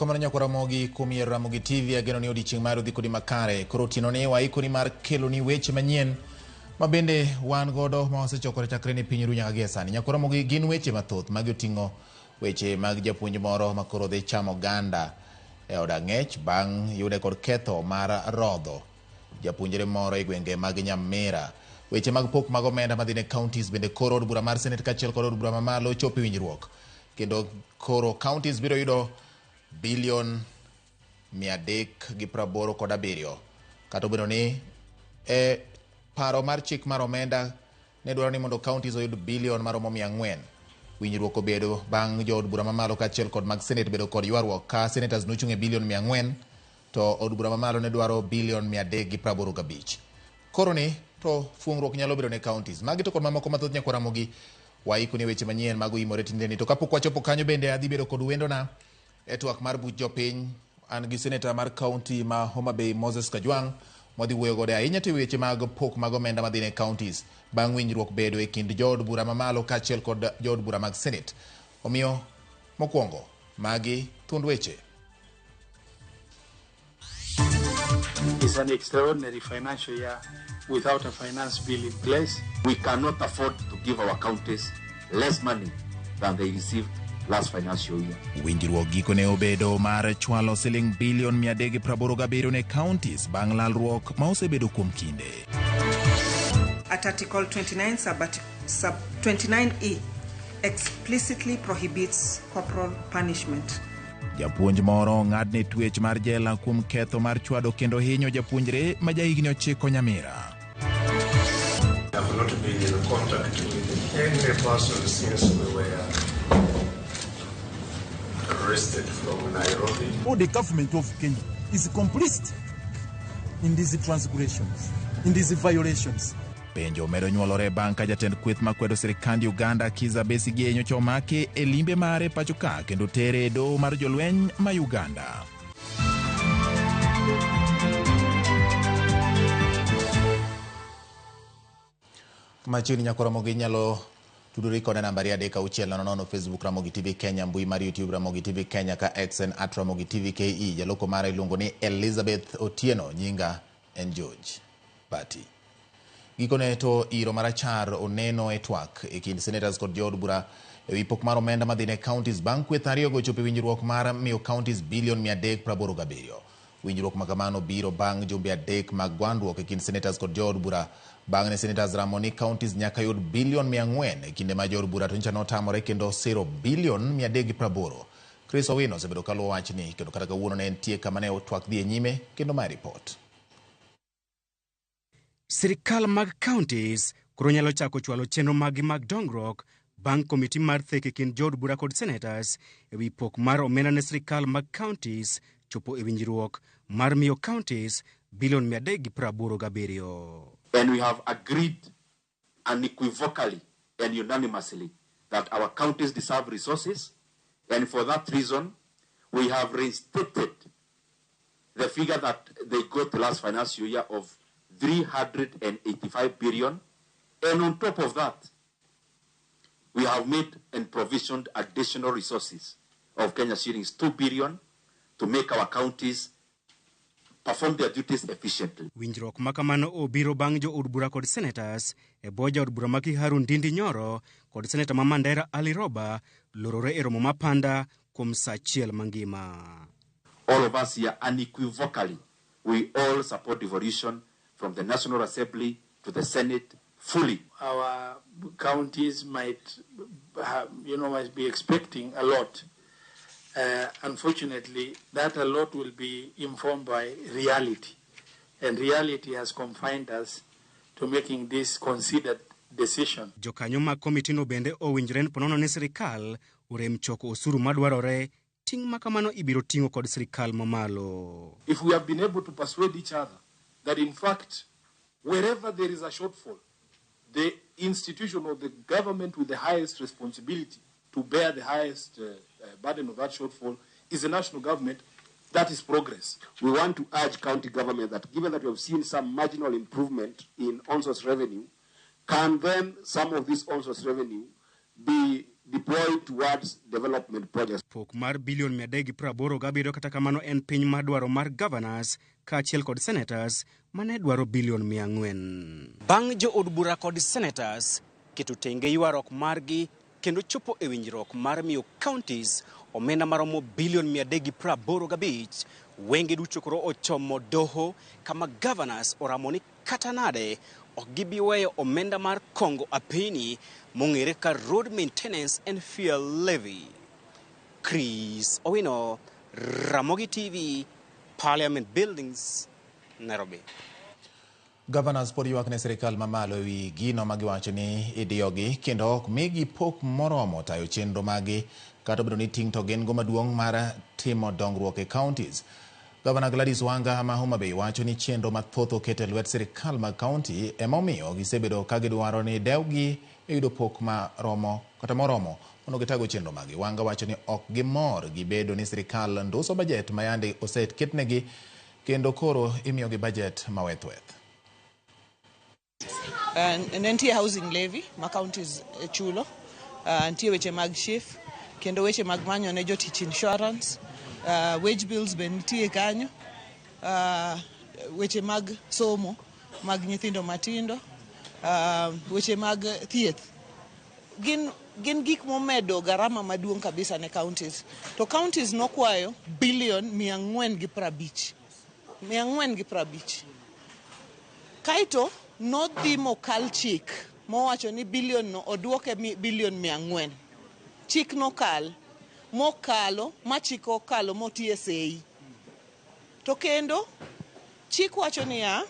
Erokamano nyakwar Ramogi kuom yiero Ramogi TV. Ageno ni odiechieng' mar odhi kodi makare. Koro otieno ni waikoni mar keloni weche manyien ma bende wan godo ma wasechokore chakre ne piny ru nyaka gie sani. Nyakwar Ramogi gin weche mathoth magi oting'o weche mag japuonj moro ma koro dhi chamo oganda e od ang'ech bang' yude kod ketho mar rodho japuonjre moro e gwenge mag Nyamira. Weche mag pok mag omenda madhi ne counties bende koro od bura mar Senate kaachiel kod od bura mamalo chopo e winjruok. Kendo koro counties biro yudo bilion 387 kata obedo ni e paro mar chik mar omenda ne dwaro ni mondo counties oyud bilion maromo 400. Winjruok obedo bang' jood bura mamalo kaachiel kod mag Senate bedo kod ywaruok ka senators nochung' e bilion 400 to od bura mamalo ne dwaro bilion 385. Koro ni to fuong'ruok nyalo bedo ne counties. Magi to kod mamoko mathoth nyakwar Ramogi waikoni weche manyien mago imore tindeni. To kapok wachopo kanyo bende adhi bedo kod wendona e twak mar buch jopiny. An gi seneta mar county ma Homa Bay Moses Kajwang' mwadhi wuoyo godo ahinya to weche mag pok mag omenda madhi ne counties bang' winjruok bedo e kind jood bura mamalo kaachiel kod jood bura mag Senate. Omiyo mokwongo magi thuond weche. It's an extraordinary financial year without a finance bill in place. We cannot afford to give our counties less money than they received last financial year. Winjruok gikone obedo mar chwalo siling bilion 387 ne counties bang' lalruok ma osebedo kuom kinde. At Article 29 sub 29E explicitly prohibits corporal punishment. Japuonj moro ong'adne twech mar jela kuom ketho mar chwado kendo hinyo japuonjre ma jahigni 9 Nyamira. I have not been in contact with any person since we were arrested from Nairobi. Or the government of Kenya is complicit in these transgressions, in these violations. Penjo medo nyuolore bang' ka jatend kweth makwedo sirikand Uganda Kizza Besigye nyocha omaki e limbe mare pacho ka kendo tere e doho mar jolweny ma Uganda. Machiegni nyakwar Ramogi inyalo tudori kode nambari 3 6 0 0 Facebook Ramogi TV Kenya, mbui mar YouTube Ramogi TV Kenya ka X en at Ramogi TV KE. Jaloko mara iluongo ni Elizabeth Otieno, nyinga en George Bati. Gikone to iro marachar oneno e twak e kind senators kod jood bura e wi pok mar omenda madhi ne counties bang' kweth ariyogo chopo e winjruok mar miyo counties bilion 387. Winjruok ma kamano biro bang' jumbe 3 mag gwandruok e kind senators kod jood bura bang' ne senators ramo ni counties nyaka yud bilion 400 e kinde ma jood bura to nyocha notamore kendo siro bilion 380. Chris Owino osebedo kaluwo wachni kendo kata kawuono ne entie kama ne twak dhi e nyime kendo mae ripot. Sirikal mag counties koro nyalo chako chwalo chenro maggi mag dongruok bang' komiti mar thek e kind jood bura kod senators e wi pok mar omenda ne sirikal mag counties chopo e winjruok mar miyo counties bilion 387. And we have agreed unequivocally and unanimously that our counties deserve resources, and for that reason, we have reinstated the figure that they got last financial year of 385 billion. And on top of that, we have made and provisioned additional resources of Kenya shillings 2 billion to make our counties perform their duties efficiently. Winjruok ma kamano obiro bang' jood bura kod senators e bwo jaod bura ma Kiharu Ndindi Nyoro kod seneta ma Mandera Ali Roba lorore e romo ma panda kuom sa achiel mangima. All of us here unequivocally, we all support devolution from the National Assembly to the Senate fully. Our counties might be expecting a lot. Unfortunately, that a lot will be informed by reality. And reality has confined us to making this considered decision. Jokanyo mag komitino bende owinjore ni ponono ni sirikal orem choko osuru madwarore ting' ma kamano ibiro ting'o kod sirikal mamalo. If we have been able to persuade each other that in fact, wherever there is a shortfall, the institution or the government with the highest responsibility to bear the highest burden of that shortfall is the national government, that is progress. We want to urge county government that given that we have seen some marginal improvement in on-source revenue, can then some of this on-source revenue be deployed towards development projects. Pok mar bilion 387 kata kamano en piny mar dwaro mar governors kaachiel kod senators mane dwaro bilion 400. Bang' jood bura kod senators keto tenge ywaruok margi kendo chopo e winjruok mar miyo counties omenda maromo bilion 385, wenge duto koro ochomo doho kama governors oramo ni kata nade ok gibi weyo omenda mar kongo apeni mong'ere ka road maintenance and fuel levy. Chris Owino, Ramogi TV, Parliament Buildings, Nairobi. Governors pod ywak ne sirikal mamalo ewi gino ma giwacho ni idiyogi kendo ok migi pok moromo tayo chenro maggi kata obedo ni ting' to gin go maduong' mar timo dongruok e counties. Gavana Gladys Wanga ma Homa Bay wacho ni chenro mathoth oket e lwet sirikal mag kaunti emomiyo gisebedo ka gidwaro ni dewgi e yudo pok maromo kata moromo mondo gitago chenro maggi. Wanga wacho ni ok gimor gi bedo ni sirikal nduso bajet ma yande oseketnegi kendo koro imiyogi bajet maweth-weth. Ne nitie housing levy ma counties chulo, nitie weche mag SHIF, kendo weche mag manyo ne jotich insurance, wage bills be nitie kanyo, weche mag somo mag nyithindo matindo, weche mag thieth. Gin gik momedo garama maduong' kabisa ne counties. To counties nokwayo bilion 450. 450. Kaito nodhi mokal chik mowacho ni bilion no oduoke bilion 400. Chik nokal, mokalo, ma chik okalo motie sei. To kendo chik wacho niya,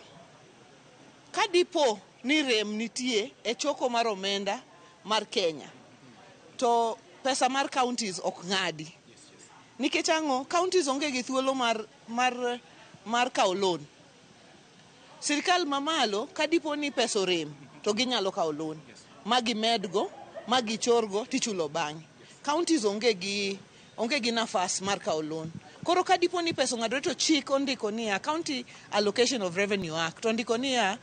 ka dipo ni rem nitie e choko mar omenda mar Kenya, to pesa mar counties ok ng'adi. Nikech ang'o? Counties onge gi thuolo mar kawo loan. Sirikal mamalo ka dipo ni pesa orem to ginyalo kawo loan ma gimedgo, ma gichorgo tichulo bang'e. Counties onge gi nafas mar kawo loan. Koro ka dipo ni pesa ong'adore to chik ondiko niya, County Allocation of Revenue Act ondiko niya,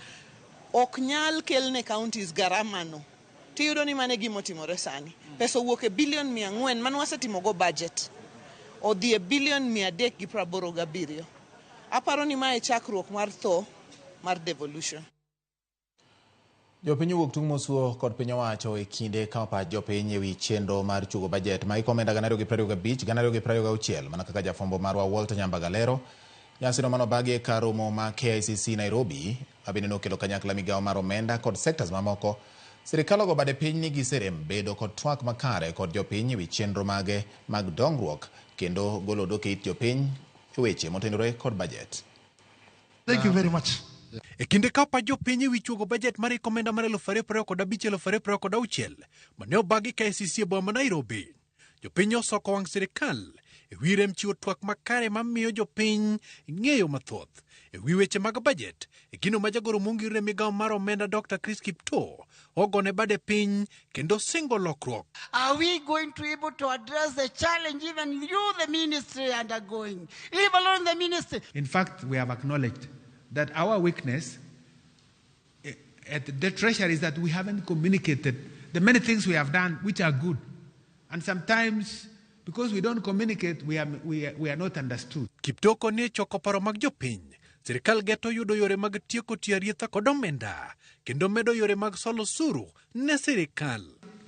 ok nyal kelne counties garama no. Tiyudo ni mano e gima otimore sani. Pesa owuok e bilion 400 mane wasetimogo budget, odhi e bilion 387. Aparo ni mae chakruok mar tho mar devolution. Jopiny owuok tung' mosuo kod piny owacho e kinde kawo pach jopiny ewi chenro mar chugo bajet ma hik omenda 2025 2026 mana kaka jafwambo marwa Walter Nyambaga lero. Nyasino manobagi e kar romo ma KICC Nairobi ma bende nokelo kanyakla migawo mar omenda kod sectors mamoko. Sirikal ogo bade piny ni giserem bedo kod twak makare kod jopiny ewi chenro mage mag dongruok kendo golo odok e it jopiny e weche motenore kod bajet. Thank you very much. E kinde kawo pach jopiny ewi chuogo bajet mar hik omenda mar 2025-2026 mane obagi KICC e boma ma Nairobi, jopiny osoko wang' sirikal ewi rem chiwo twak makare mamiyo jopiny ng'eyo mathoth ewi weche mag bajet e gino ma jagoro mongir ne migawo mar omenda Dr. Chris Kiptoo ogone bade piny kendo singo lokruok. Are we going to able to address the challenge even you, the ministry, undergoing? Leave alone the ministry. In fact, we have acknowledged that our weakness at the Treasury is that we haven't communicated the many things we have done which are good. And sometimes, because we don't communicate, we are not understood. Kiptoo koni e choko paro mag jopiny, sirikal geto yudo yore mag tieko tiyo arietha kod omenda, kendo medo yore mag solo osuru ne sirikal.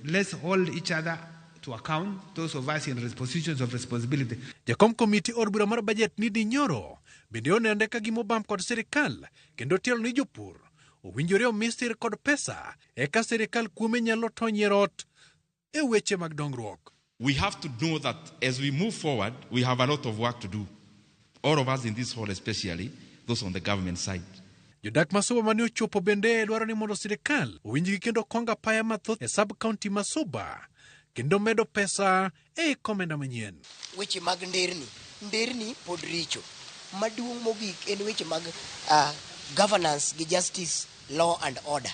Let's hold each other to account, those of us in positions of responsibility. Jakom komiti od bura mar bajet Ndindi Nyoro bende onenore ka gima obam kod sirikal kendo tielo ni jopur owinjore omi sir kod pesa eka sirikal kuome nyalo tony e rot e weche mag dongruok. We have to know that as we move forward, we have a lot of work to do. All of us in this hall, especially those on the government side. Jodak ma Suba mane ochopo bende dwaro ni mondo sirikal owinjgi kendo kong apaya mathoth e sub county ma Suba kendo medo pesa e komenda manyien. Weche mag nderni pod richo. Maduong' mogik en weche mag governance gi justice, law and order.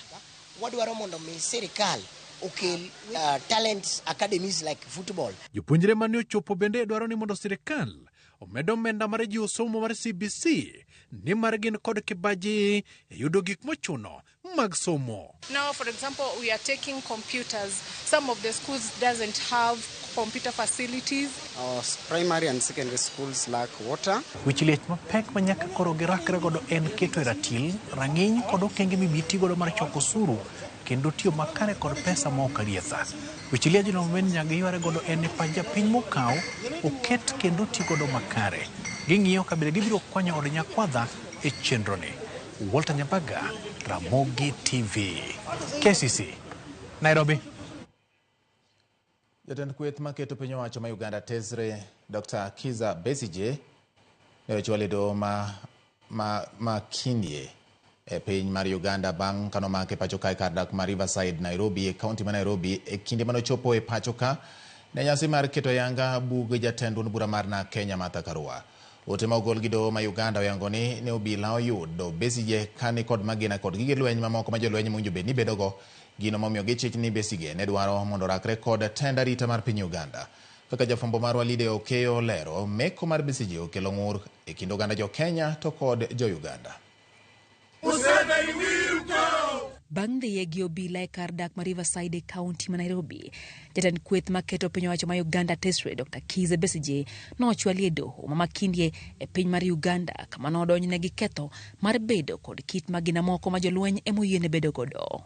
Wadwaro mondo mi sirikal okel talent academies like football. Jopuonjre mane ochopo bende dwaro ni mondo sirikal omed omenda mar jiwo somo mar CBC nimar gin kod kibaji e yudo gik mochuno mag somo. Now, for example, we are taking computers. Some of the schools doesn't have computer facilities. Our primary and secondary schools lack water. Weche liech mapek ma nyaka koro girakre godo en keto e ratil rang'iny kod okenge mibi tigodo mar choko osuru kendo tiyo makare kod pesa ma ok arietha. Weche liejno men nyaka giyware godo en ni pach japiny mokaw oket kendo ti godo makare. Ging'iyo ka bende gibiro konyo od nyakwadha e chenroni. Walter Nyabaga, Ramogi TV, KCC, Nairobi. Jatend kweth maketo piny owacho ma Uganda tesre Dr. Kizza Besigye ne ochwal e doho ma Makindye e piny mar Uganda bang' kanomake pacho ka e kar dak ma Riverside, Nairobi e kaunti ma Nairobi e kinde manochopo e pacho ka ne nyasi mar keto ayanga bug jatend duond bura mar NARC Kenya Martha Karua. Ote ma ogol gi doho ma Uganda oyango ni ne obila oyudo Besigye kani kod magina kod gige lweny mamoko ma jolweny mowinjo bed ni bedogo, gino momiyo gichich ni Besigye ne dwaro mondo orakre kod tend arita mar piny Uganda. Kaka jafwambo marwa Lydia Okeyo olero, meko mar Besigye okelo ng'ur e kind oganda jo Kenya to kod jo Uganda. Bang' dhiye gi obila e kar dak ma Riverside e kaunti ma Nairobi, jatend kweth maketo piny owacho ma Uganda tesre Dr. Kizza Besigye nochwali e doho ma Makindye e piny mar Uganda kama nodonjne gi ketho mar bedo kod kit magina moko ma jolweny emoyiene bedo godo.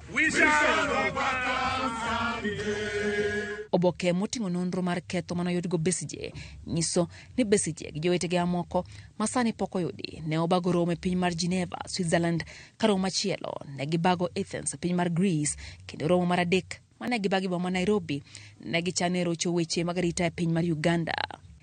Oboke moting'o nonro mar ketho manoyudgo Besigye nyiso ni Besigye gi jowetege mamoko ma sani pok oyudi ne obago romo e piny mar Geneva, Switzerland, ka romo machielo ne gibago Athens e piny mar Greece, kendo romo mar adek mane gibago e boma ma Nairobi ne gichano e rocho weche mag arita e piny mar Uganda.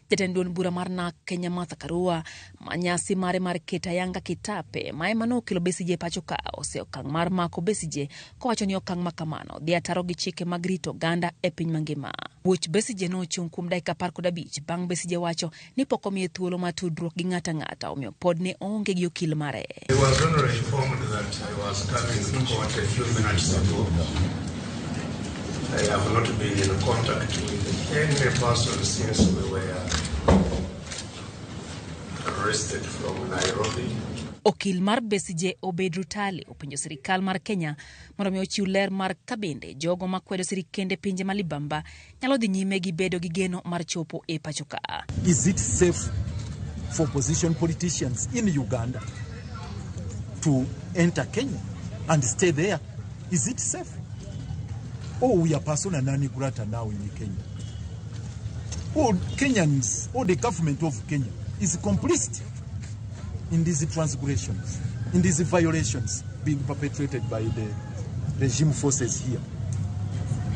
Jatend duond bura mar NARC Kenya Martha Karua ma nyasi mare mar keto ayanga kitape ma ema nokelo Besigye e pacho ka ose okang' mar mako Besigye kowacho ni okang' ma kamano dhi ataro gi chike mag rito oganda e piny mangima. Buch Besigye nochung' kuom dakika 15 bang' Besigye wacho ni pok omiye thuolo mar tudruok gi ng'ato ang'ata, omiyo pod ne oonge gi okil mare. I was only informed that I was coming to court a few minutes ago. I have not been in contact with any person since we were arrested from Nairobi. Okil mar Besigye Obed Rutale openjo sirikal mar Kenya mondo mi ochiw ler mar kabende jogo makwedo sirikende pinje ma libamba nyalo dhi nyime gi bedo gi geno mar chopo e pacho ka. Is it safe for opposition politicians in Uganda to enter Kenya and stay there? Is it safe? Oh, we are persona non grata now in Kenya. Oh, Kenyans, or the government of Kenya is complicit in these transgressions, in these violations being perpetrated by the regime forces here.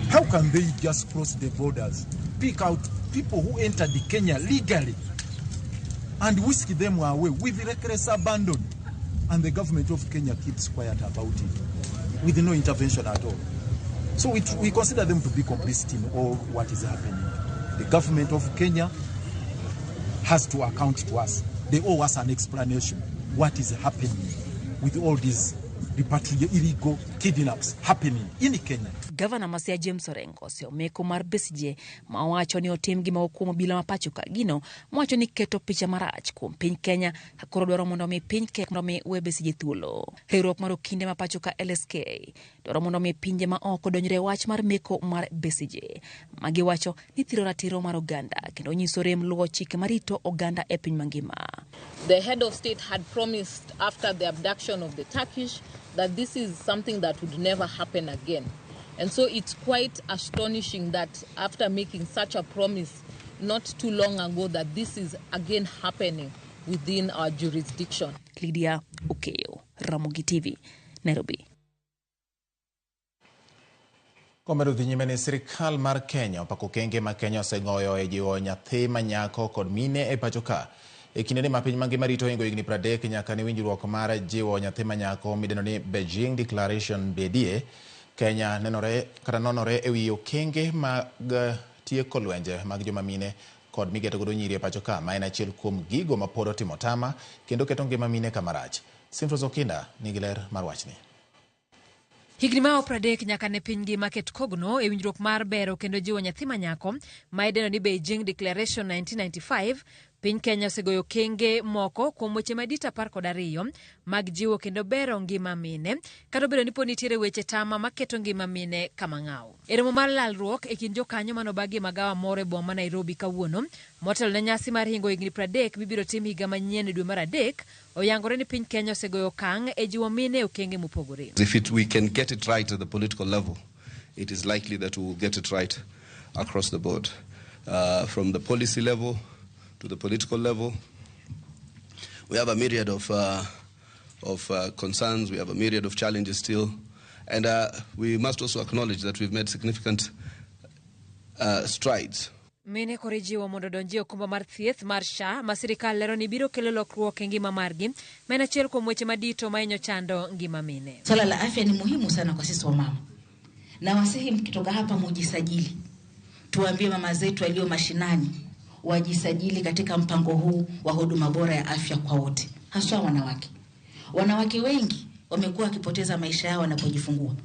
How can they just cross the borders, pick out people who entered Kenya legally and whisk them away with reckless abandon? And the government of Kenya keeps quiet about it with no intervention at all. So we consider them to be complicit in all what is happening. The government of Kenya has to account to us. They owe us an explanation. What is happening with all these repatriated illegal kidnaps happening in Kenya? Gavana ma Siaya James Orengo oseo meko mar Besigye ma owacho ni otim gima kuom obila ma pacho ka gino mowacho ni keto picha marach kuom piny Kenya ka koro dwaro mondo mi piny Kenya mondo mi we Besigye thuolo. Riwruok mar okinde ma pacho ka LSK dwaro mondo mi pinje ma oko donjre e wach mar meko mar Besigye ma giwacho ni thiro ratiro mar oganda kendo nyiso rem luwo chike marito oganda e piny mangima. The head of state had promised after the abduction of the Turkish that this is something that would never happen again. And so it's quite astonishing that after making such a promise not too long ago that this is again happening within our jurisdiction. Lydia Okeyo, Ramogi TV, Nairobi. Komedo dhi nyime ni sirikal mar Kenya opako okenge ma Kenya osegoyo e jiwo nyathi ma nyako kod mine e pacho ka. E kindeni ma piny mangima rito hingo higni 30 nyaka ne winjruok mar jiwo nyathi ma nyako midendo ni Beijing Declaration bedie, Kenya nenore kata nonore e wi okenge mag tieko lwenje mag joma mine kod migeto godo nyiri e pacho ka, ma en achiel kuom gigo ma pod otimo tama kendo keto ngima mine kama rach. Simfros Okinda nigi ler mar wachni. Higni ma 30 nyaka ne piny ngima ket kogno e winjruok mar bero kendo jiwo nyathi ma nyako ma idendo ni Beijing Declaration 1995. Piny Kenya osegoyo okenge moko kuom weche madito 12 mag jiwo kendo bero ngima mine, kata obedo ni pod nitiere weche tama maketo ngima mine kama ng'aw. E romo mar lalruok e kind jokanyo mane obagi e magawa moro e boma ma Nairobi kawuono, motelo ne nyasi mar hingo higni 30 mibiro tim higa manyien e dwe mar adek, oyangore ni piny Kenya osegoyo okang' e jiwo mine e okenge mopogore. If we can get it right at the political level, it is likely that we will get it right across the board. From the policy level to the political level, we have a myriad of concerns, we have a myriad of challenges still, and we must also acknowledge that we've made significant strides. Mine koro ijiwo mondo odonji e okumba mar thieth mar SHA ma sirikal lero ni biro kelo lokruok e ngima margi, ma en achiel kuom weche madito ma hinyo chando ngima mine. Swala la afya ni muhimu sana kwa sisi wamama, na wasihi mkitoka hapa mujisajili, tuambie mama zetu walio mashinani wajisajili katika mpango huu wa huduma bora ya afya kwa wote, haswa wanawake. Wanawake wengi wamekuwa wakipoteza maisha yao wanapojifungua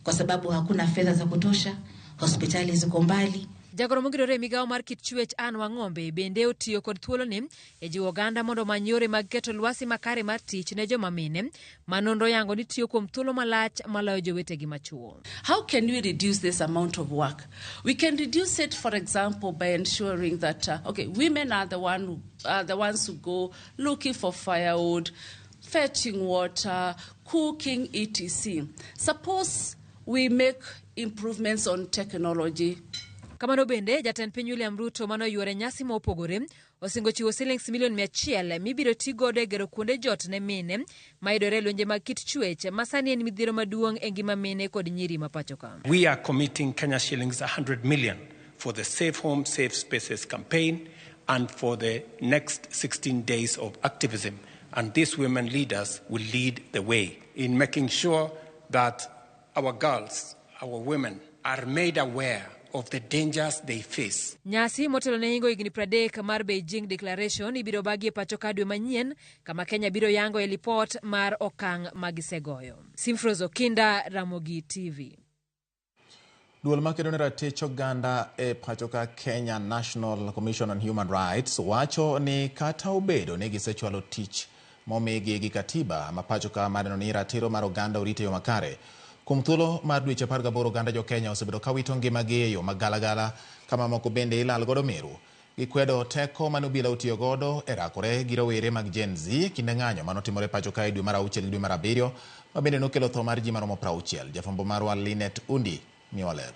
kwa sababu hakuna fedha za kutosha, hospitali ziko mbali. Jagoro mongirore e migawo mar kit chwech Anne Wang'ombe bende otiyo kod thuoloni e jiwo oganda mondo omany yore mag keto lwasi makare mar tich ne joma mine ma nonro yango ni tiyo kuom thuolo malach maloyo jowetegi machuo. How can we reduce this amount of work? We can reduce it, for example, by ensuring that women are the ones who go looking for firewood, fetching water, cooking, etc. Suppose we make improvements on technology. Kamano bende, jatend piny William Ruto mane oyuore nyasi mopogore osingo chiwo silings milion 100 mibiro ti godo e gero kuonde jot ne mine mayudore e lwenje mag kit chwech ma sani en midhiero maduong' e ngima mine kod nyiri ma pacho ka. We are committing Kenya shillings 100 million for the Safe Home, Safe Spaces campaign and for the next 16 days of activism. And these women leaders will lead the way in making sure that our girls, our women are made aware of the dangers they face. Nyasi motelo ne hingo higni 30 mar Beijing Declaration ibiro bagi e pacho ka dwe manyien kama Kenya biro yango e lipot mar okang' magisegoyo. Simfrozo Kinda, Ramogi TV. Duol makedo ne ratich oganda e pacho ka Kenya National Commission on Human Rights wacho ni kata obedo ni gisechwalo tich momigi gi katiba ma pacho ka mar neno ni ratiro mar oganda orit e yo makare. Kuom thuolo mar dweche 18 oganda jo Kenya osebedo ka wito ngimagi e yo magalagala kama moko bende ilal godo meru. Gikwedo teko mane obila otiyo godo e rakore gi rowere mag Gen Z kinde ng'anyo manotimore pacho ka e dwe mar 6 gi dwe mar 7 ma bende nokelo tho mar ji maromo 60. Jafwambo marwa Linet Undi miwa ler.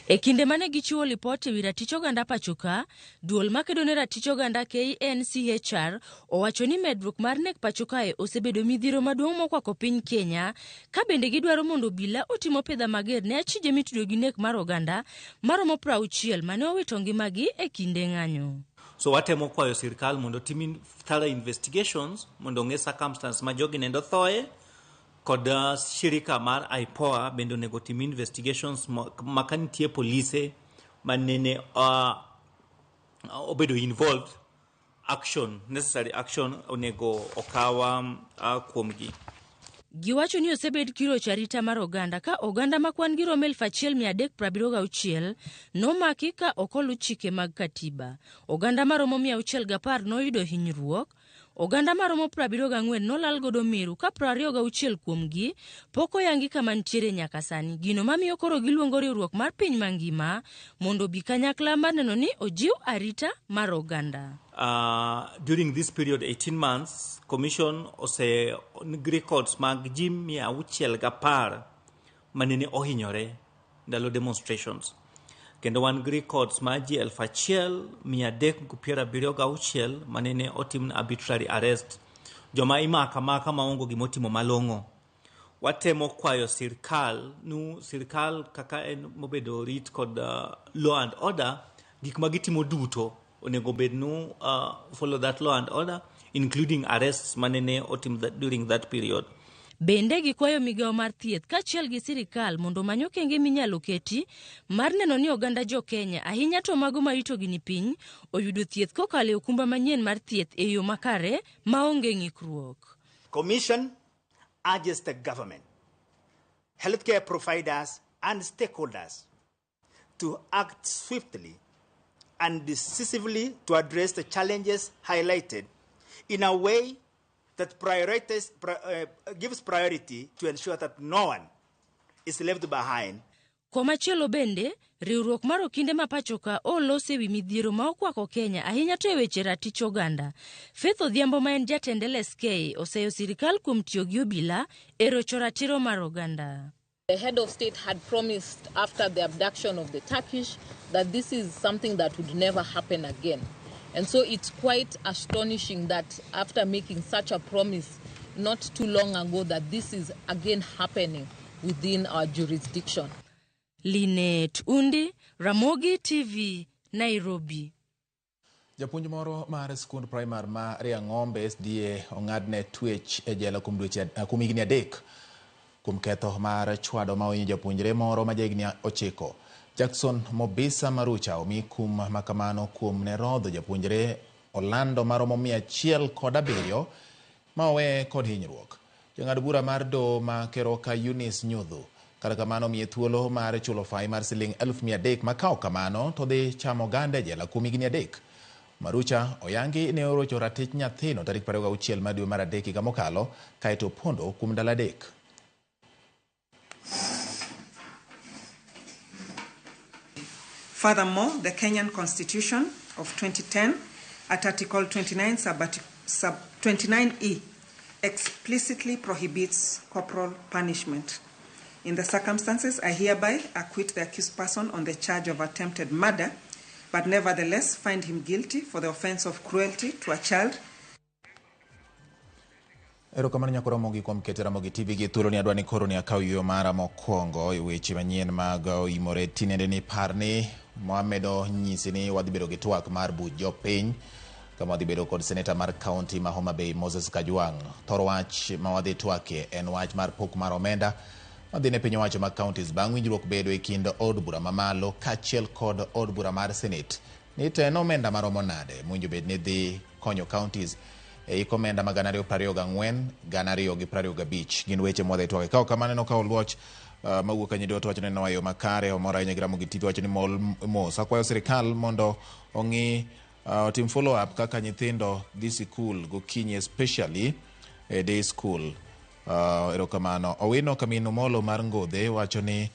E kinde mane gichiwo lipot e wi ratich oganda pacho ka, duol makedo ne ratich oganda KNCHR owacho ni medruok mar nek pacho kae osebedo midhiero maduong' mokwako piny Kenya, ka bende gidwaro mondo obila otim opedha mager ne achije mitudo gi nek mar oganda maromo 60 mane owito ngimagi e kinde ng'anyo. So watemo kwayo sirkal mondo otim thorough investigations mondo ong'e circumstance ma jogi nendo thoe, kod shirika mar IPOA bende onego otim investigations ma ka nitie polise manene obedo involved, action, necessary action onego okaw kuomgi. Giwacho ni osebed kirocho arita mar oganda ka oganda ma kwan gi romo 1376 nomaki ka ok oluw chike mag katiba. Oganda maromo 610 noyudo hinyruok. Oganda maromo 74 nolal godo meru ka 26 kuomgi pok oyangi kama nitiere nyaka sani. Gino mamiyo koro giluongo riwruok mar piny mangima mondo obi kanyakla mar neno ni ojiw arita mar oganda. During this period 18 months, commission ose records mag ji 610 manene ohinyore ndalo demonstrations. Kendo wan gi records ma ji 1376 manene otim arbitrary arrest. Joma imaka maka maongo gimotimo malong'o. Watemo kwayo sirkal nu sirkal kaka en mobedo rit kod law and order, gik ma gitimo duto onego bed nu follow that law and order, including arrests manene otim during that period. Bende gikwayo migawo mar thieth kaachiel gi sirikal mondo omany okenge minyalo keti mar neno ni oganda jo Kenya, ahinya to mago ma ritogi ni piny, oyudo thieth kokalo e okumba manyien mar thieth e yo makare maonge ng'ikruok. Commission urges the government, healthcare providers and stakeholders to act swiftly and decisively to address the challenges highlighted in a way that gives priority to ensure that no one is left behind. Komachielo bende, riwruok mar okinde ma pachoka olos ewi midhiero ma okwako Kenya ahinya to e weche ratich oganda. Faith Odhiambo ma en jatend LSK oseyo sirikal kuom tiyo gi obila e rocho ratiro mar oganda. The head of state had promised after the abduction of the Turkish that this is something that would never happen again. And so it's quite astonishing that after making such a promise not too long ago that this is again happening within our jurisdiction. Linet Undi, Ramogi TV, Nairobi. Japuonj moro mar skund primar ma Riang'ombe SDA ong'adne twech e jela kuom dweche kuom higni 3 kuom ketho mar chwado ma ohinyo japuonjre moro ma jahigni 9. Jackson Mobisa Marucha omi kum makamano kuom ne rodho japuonjre Orlando maromo 107 ma oweye kod hinyruok. Jang'ad bura mar doho ma Keroka Eunice Nyudhu kata kamano miye thuolo mar chulo fai mar siling 300,000 ma ka ok kamano to dhi chamo oganda e jela kuom higni 3. Marucha oyangi ne orocho ratich nyathino tarik 26 mar dwe mar 3 higa mokalo kaeto opondo kuom ndalo 3. Furthermore, the Kenyan Constitution of 2010 at Article 29 sub 29E explicitly prohibits corporal punishment. In the circumstances, I hereby acquit the accused person on the charge of attempted murder, but nevertheless find him guilty for the offense of cruelty to a child. Erokamano nyako Ramogi kuom keto Ramogi TV gi thuolo ni adwa ni koro ni akaw yueyo mara mokwongo e weche manyien mag oimore tinende ni par ni Mohamed onyisi ni wadhi bedo gi twak mar buch jopiny kama wadhi bedo kod seneta mar kaunti ma Homa Bay Moses Kajwang'. Thor wach ma wadhi twakie en wach mar pok mar omenda madhi ne piny owacho mag counties bang' winjruok bedo e kind od bura mamalo kaachiel kod od bura mar senate. Ni to en omenda maromo nade mowinjo bed ni dhi konyo counties e hik omenda mag 2024 2025. Gin weche mwadhi twake. Ka ok kamano no ka oluoch mawuok kanyo to wacho ni nowayo makare omor ahinya gi Ramogi TV wacho ni mol mos. Akwayo sirikal mondo ong'i otim follow up kaka nyithindo dhi sikul gokinyi especially e day school. Erokamano. Owino Kamino Molo mar Ngodhe wacho ni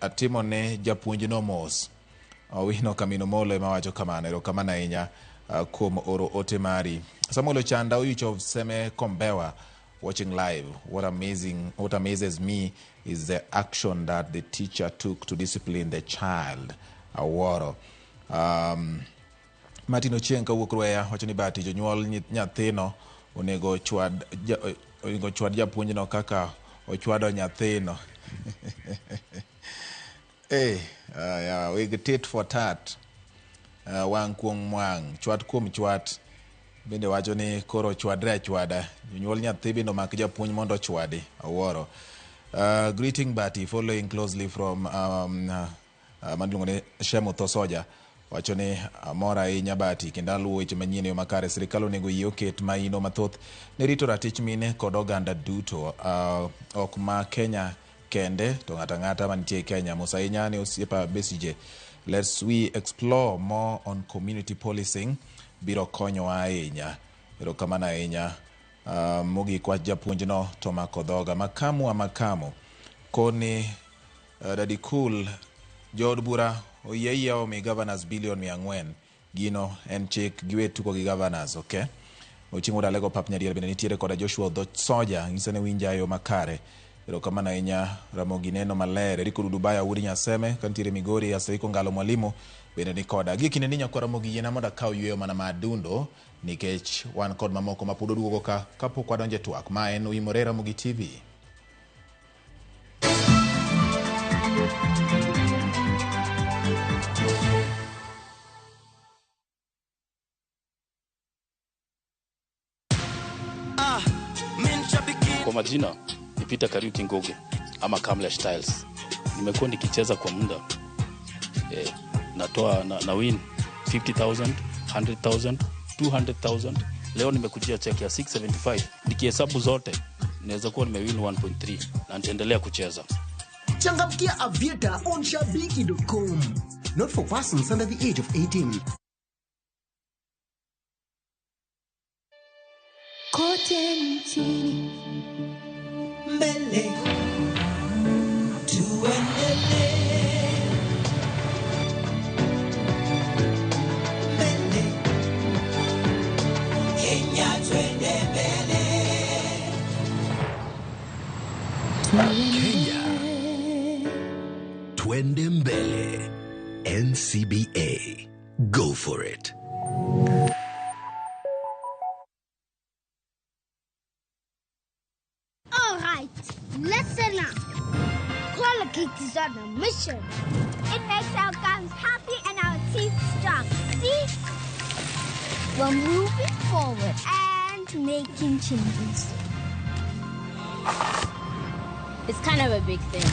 atimone japuonjno mos. Owino Kamino Molo ema wacho kamano. Erokamano ahinya kuom oro ote mari. Samuel Ochanda Oyucho of Seme Kombewa watching live. What amazes me is the action that the teacher took to discipline the child. Awuoro. Martin Ochieng kawuok Rweya wacho ni bati jonyuol nyathino onego chwad japuonjno kaka ochwado nyathino. Weg tit for tat. Wang' kuom wang', chwat kuom chwat. Bende wacho ni koro chwadre achwada. Jonyuol nyathi bende omak japuonj mondo ochwadi. Awuoro. Greeting Bati, following closely from maluongo ni Shemo Thosoja. Wacho ni amor ahinya Bati kendo aluwo weche manyien e yo makare. Sirikal onego yie oket maino mathoth ne rito ratich mine kod oganda duto. Ok ma Kenya kende to ng'ato ang'ata mantie e Kenya. Mos ahinya ne osiepa Besigye. Let's we explore more on community policing. Biro konyowa ahinya. Erokamano ahinya. Mogik wach japuonjno to mako dhoga. Makamu makamu. Koni Daddy Cool jood bura oyie ayie omi governors bilion 400. Gino en chik giwe tugo gi governors, okay? Ochieng' Udalego Pap Nyadier bende nitiere koda Joshua Odho Soja ng'iso ne winja yo makare. Erokamano ahinya Ramogi neno maler. Eriko Dudubaya wuod Nyaseme kantiere Migori. Aseiko Ngalo Mwalimu bende ni koda. Gie kinde ni nyakwa Ramogi yiena mondo akaw yueyo mana ma adundo nikech wan kod mamoko ma pod oduogo ka kapok wadonjo e twak. Ma en Oimore Ramogi TV. Kwa majina ni Peter Kariuki Ngugi ama Kamlesh Styles. Nimekuwa nikicheza kwa muda. Natoa na win 50,000, 100,000, 200,000. Leo nimekujia check ya 675. Nikihesabu zote naweza kuwa nimewin 1.3 na nitaendelea kucheza. Changamkia Aviator on shabiki.com. Not for persons under the age of 18. Kote nchini mbele tuendelee mbele Kenya twende mbele. Kenya Twende Mbele. NCBA. Go for it. All right, listen up. Colgate is on a mission. It makes our gums happy and our teeth strong. See? We're moving forward and making changes. It's kind of a big thing.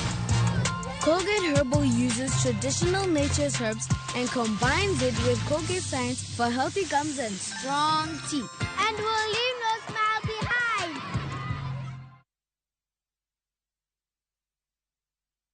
Colgate Herbal uses traditional nature's herbs and combines it with Colgate science for healthy gums and strong teeth. And we'll leave no smile behind.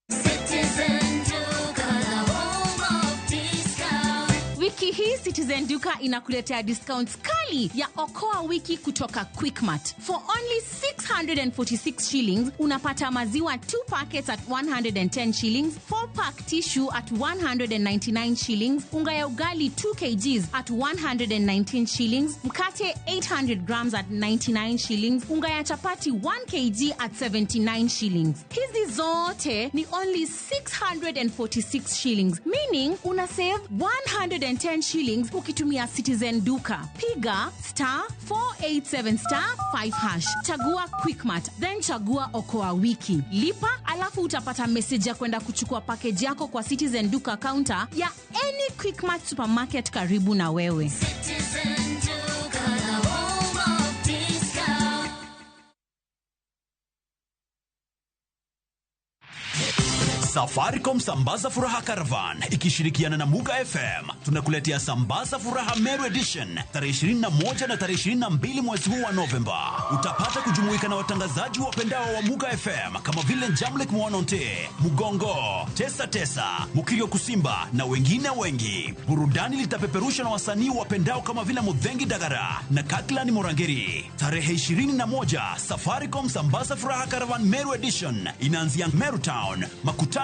Citizen Duka, the home of discount. Wiki hii Citizen Duka inakuletea discounts kali ya Okoa Wiki kutoka Quickmart. For only 646 shillings unapata maziwa 2 packets at 110 shillings, 4 pack tissue at 199 shillings, unga ya ugali 2 kgs at 119 shillings, mkate 800 grams at 99 shillings, unga ya chapati 1 kg at 79 shillings. Hizi zote ni only 646 shillings, meaning una save 110 shillings ukitumia Citizen Duka. Piga star 487 star 5 hash, chagua Quickmart, then chagua Okoa Wiki, lipa, alafu utapata message ya kwenda kuchukua package yako kwa Citizen Duka counter ya any Quickmart supermarket karibu na wewe. Citizen Duka, the home of discount. Safaricom Sambaza Furaha Caravan ikishirikiana na Muga FM tunakuletea Sambaza Furaha Meru Edition tarehe 21 na tarehe 22 mwezi huu wa Novemba. Utapata kujumuika na watangazaji wapendao wa Muga FM kama vile Jamlek Mwanonte, Mugongo, Tesa Tesa, Mukirio Kusimba na wengine wengi. Burudani litapeperusha na wasanii wapendao kama vile Mudhengi Dagara na Kaklan Morangeri. Tarehe 21 Safaricom Sambaza Furaha Caravan Meru Edition inaanzia Meru Town, Makutano,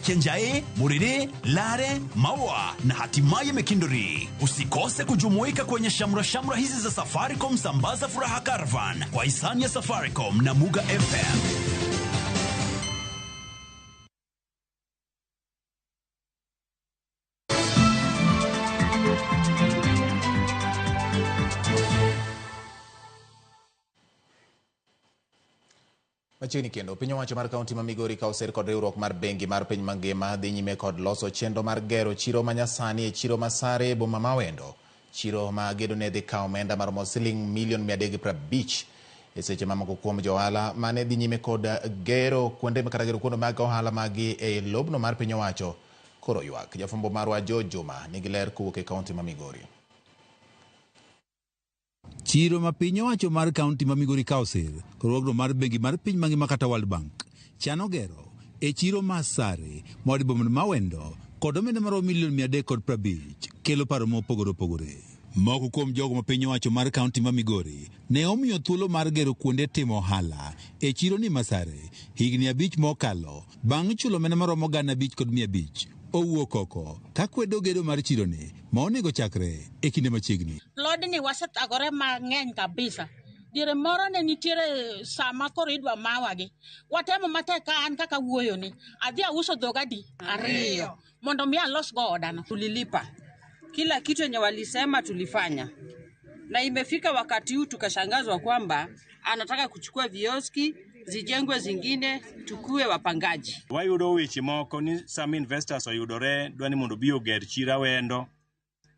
Kenjae, Murire, Lare, Maua na hatimaye Mekindori. Usikose kujumuika kwenye shamra shamra hizi za Safaricom Sambaza Furaha Caravan kwa hisani ya Safaricom na Muga FM. Machiegni kendo, piny owacho mar kaunti ma Migori ka oser kod riwruok mar bengi mar piny mangima dhi nyime kod loso chenro mar gero chiro manyasani e chiro ma Sare e boma ma Awendo. Chiro ma gedo ne dhi kawo omenda maromo siling milion 350 e seche mamoko kuom jo ohala mane dhi nyime kod gero kuonde kata gero kuonde mag ohala magi e lobno mar piny owacho koro ywak. Jafwambo marwa George Juma nigi ler kowuok e kaunti ma Migori. Chiro ma piny owacho mar kaunti ma Migori Council, riwruogno mar bengi mar piny mangima kata World Bank, chano gero e chiro ma Sare ma boma ma Awendo kod omenda maromo milion 350 kelo paro mopogore opogore. Moko kuom jogo ma piny owacho mar kaunti ma Migori ne omiyo thuolo mar gero kuonde timo ohala e chiro ni ma Sare higni 5 mokalo bang' chulo omenda maromo 5,500 owuok oko ka kwedo gedo mar chironi ma onego chakre e kinde machiegni. Lodni wasethagore mang'eny kabisa. Diere moro ne nitiere sama koro idwa mawagi. Watemo matek ka an kaka wuoyoni. Adhi auso dhoga di 2 mondo mi alos go odano. Tulilipa kila kitu yenye walisema tulifanya, na imefika wakati huu tukashangazwa kwamba anataka kuchukua vioski zijengwe zingine tukue wapangaji. Wayudo weche moko ni some investors oyudore dwa ni mondo obi oger chiro Awendo.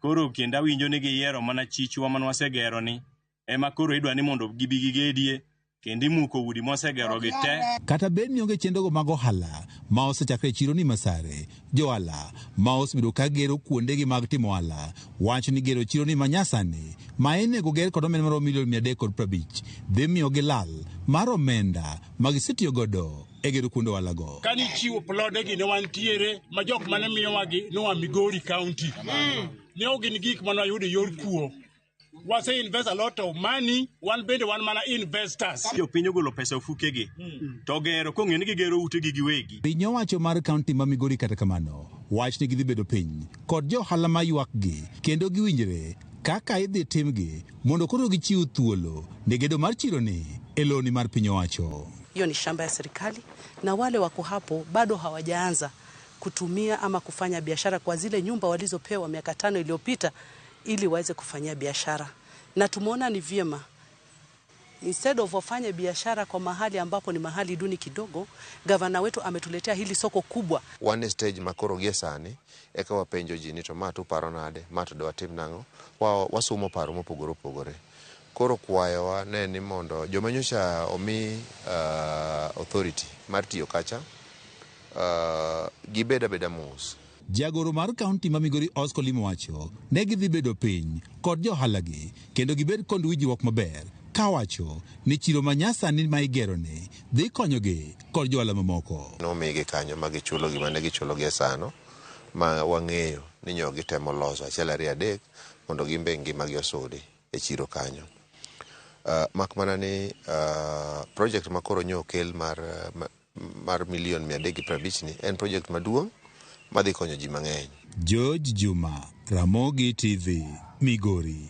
Koro kendo awinjo ni giyiero mana chichwa mane wasegero ni ema koro idwa ni mondo gibi gigedie kendo imuko udi mosegero gi te. Kata bed ni onge chenrogo mag ohala ma osechakre e chironi ma Sare. Johala ma osebedo ka gero kuondegi mag timo ohala wacho ni gero chironi ma nyasani ma inego ger kod omenda maromo milion 350 dhi miyo gilal mar omenda ma gisetiyo godo e gero kuonde ohala go. Kani chiwo plode gi ne wantiere ma jok mane miyowa gi noa Migori County. Ne ok gin gik mane wayudo e yor kuo. Wase invest a lot of money, wan bende wan mana investors. Jopiny ogolo pesa ofukegi to gero kong'eyo ni gigero utegi giwegi. Piny owacho mar kaunti ma Migori kata kamano wach ni gidhi bedo piny kod johala ma ywakgi kendo giwinjre kaka idhi timgi mondo koro gichiw thuolo ne gedo mar chironi e loni mar piny owacho. Hiyo ni shamba ya serikali na wale wako hapo bado hawajaanza kutumia ama kufanya biashara kwa zile nyumba walizopewa miaka 5 iliyopita ili waweze kufanyia biashara. Na tumeona ni vyema instead of wafanye biashara kwa mahali ambapo ni mahali duni kidogo, gavana wetu ametuletea hili soko kubwa. Wan e stage ma koro gie sani eka wapenjo ji ni to ma to uparo nade, ma to dwatim nang'o, wasumo paro mopogore opogore. Koro kwayowa ne ni mondo joma nyocha omi authority mar tiyo kacha gibed abeda mos. Jagoro mar kaunti ma Migori Oscar Limo wacho ne gidhi bedo piny kod johalagi kendo gibed kod winjruok maber kawacho ni chiro ma nyasani ma igeroni dhi konyogi kod johala mamoko. Nomigi kanyo ma gichulo gima ne gichulo gie sano ma wang'eyo ni nyo gitemo loso 1 2 3 mondo gimbe ngimagi osudi e chiro kanyo. Mak mana ni project ma koro nyo okel mar milion 350 ni en project maduong' madhi konyo ji mang'eny. George Juma, Ramogi TV, Migori.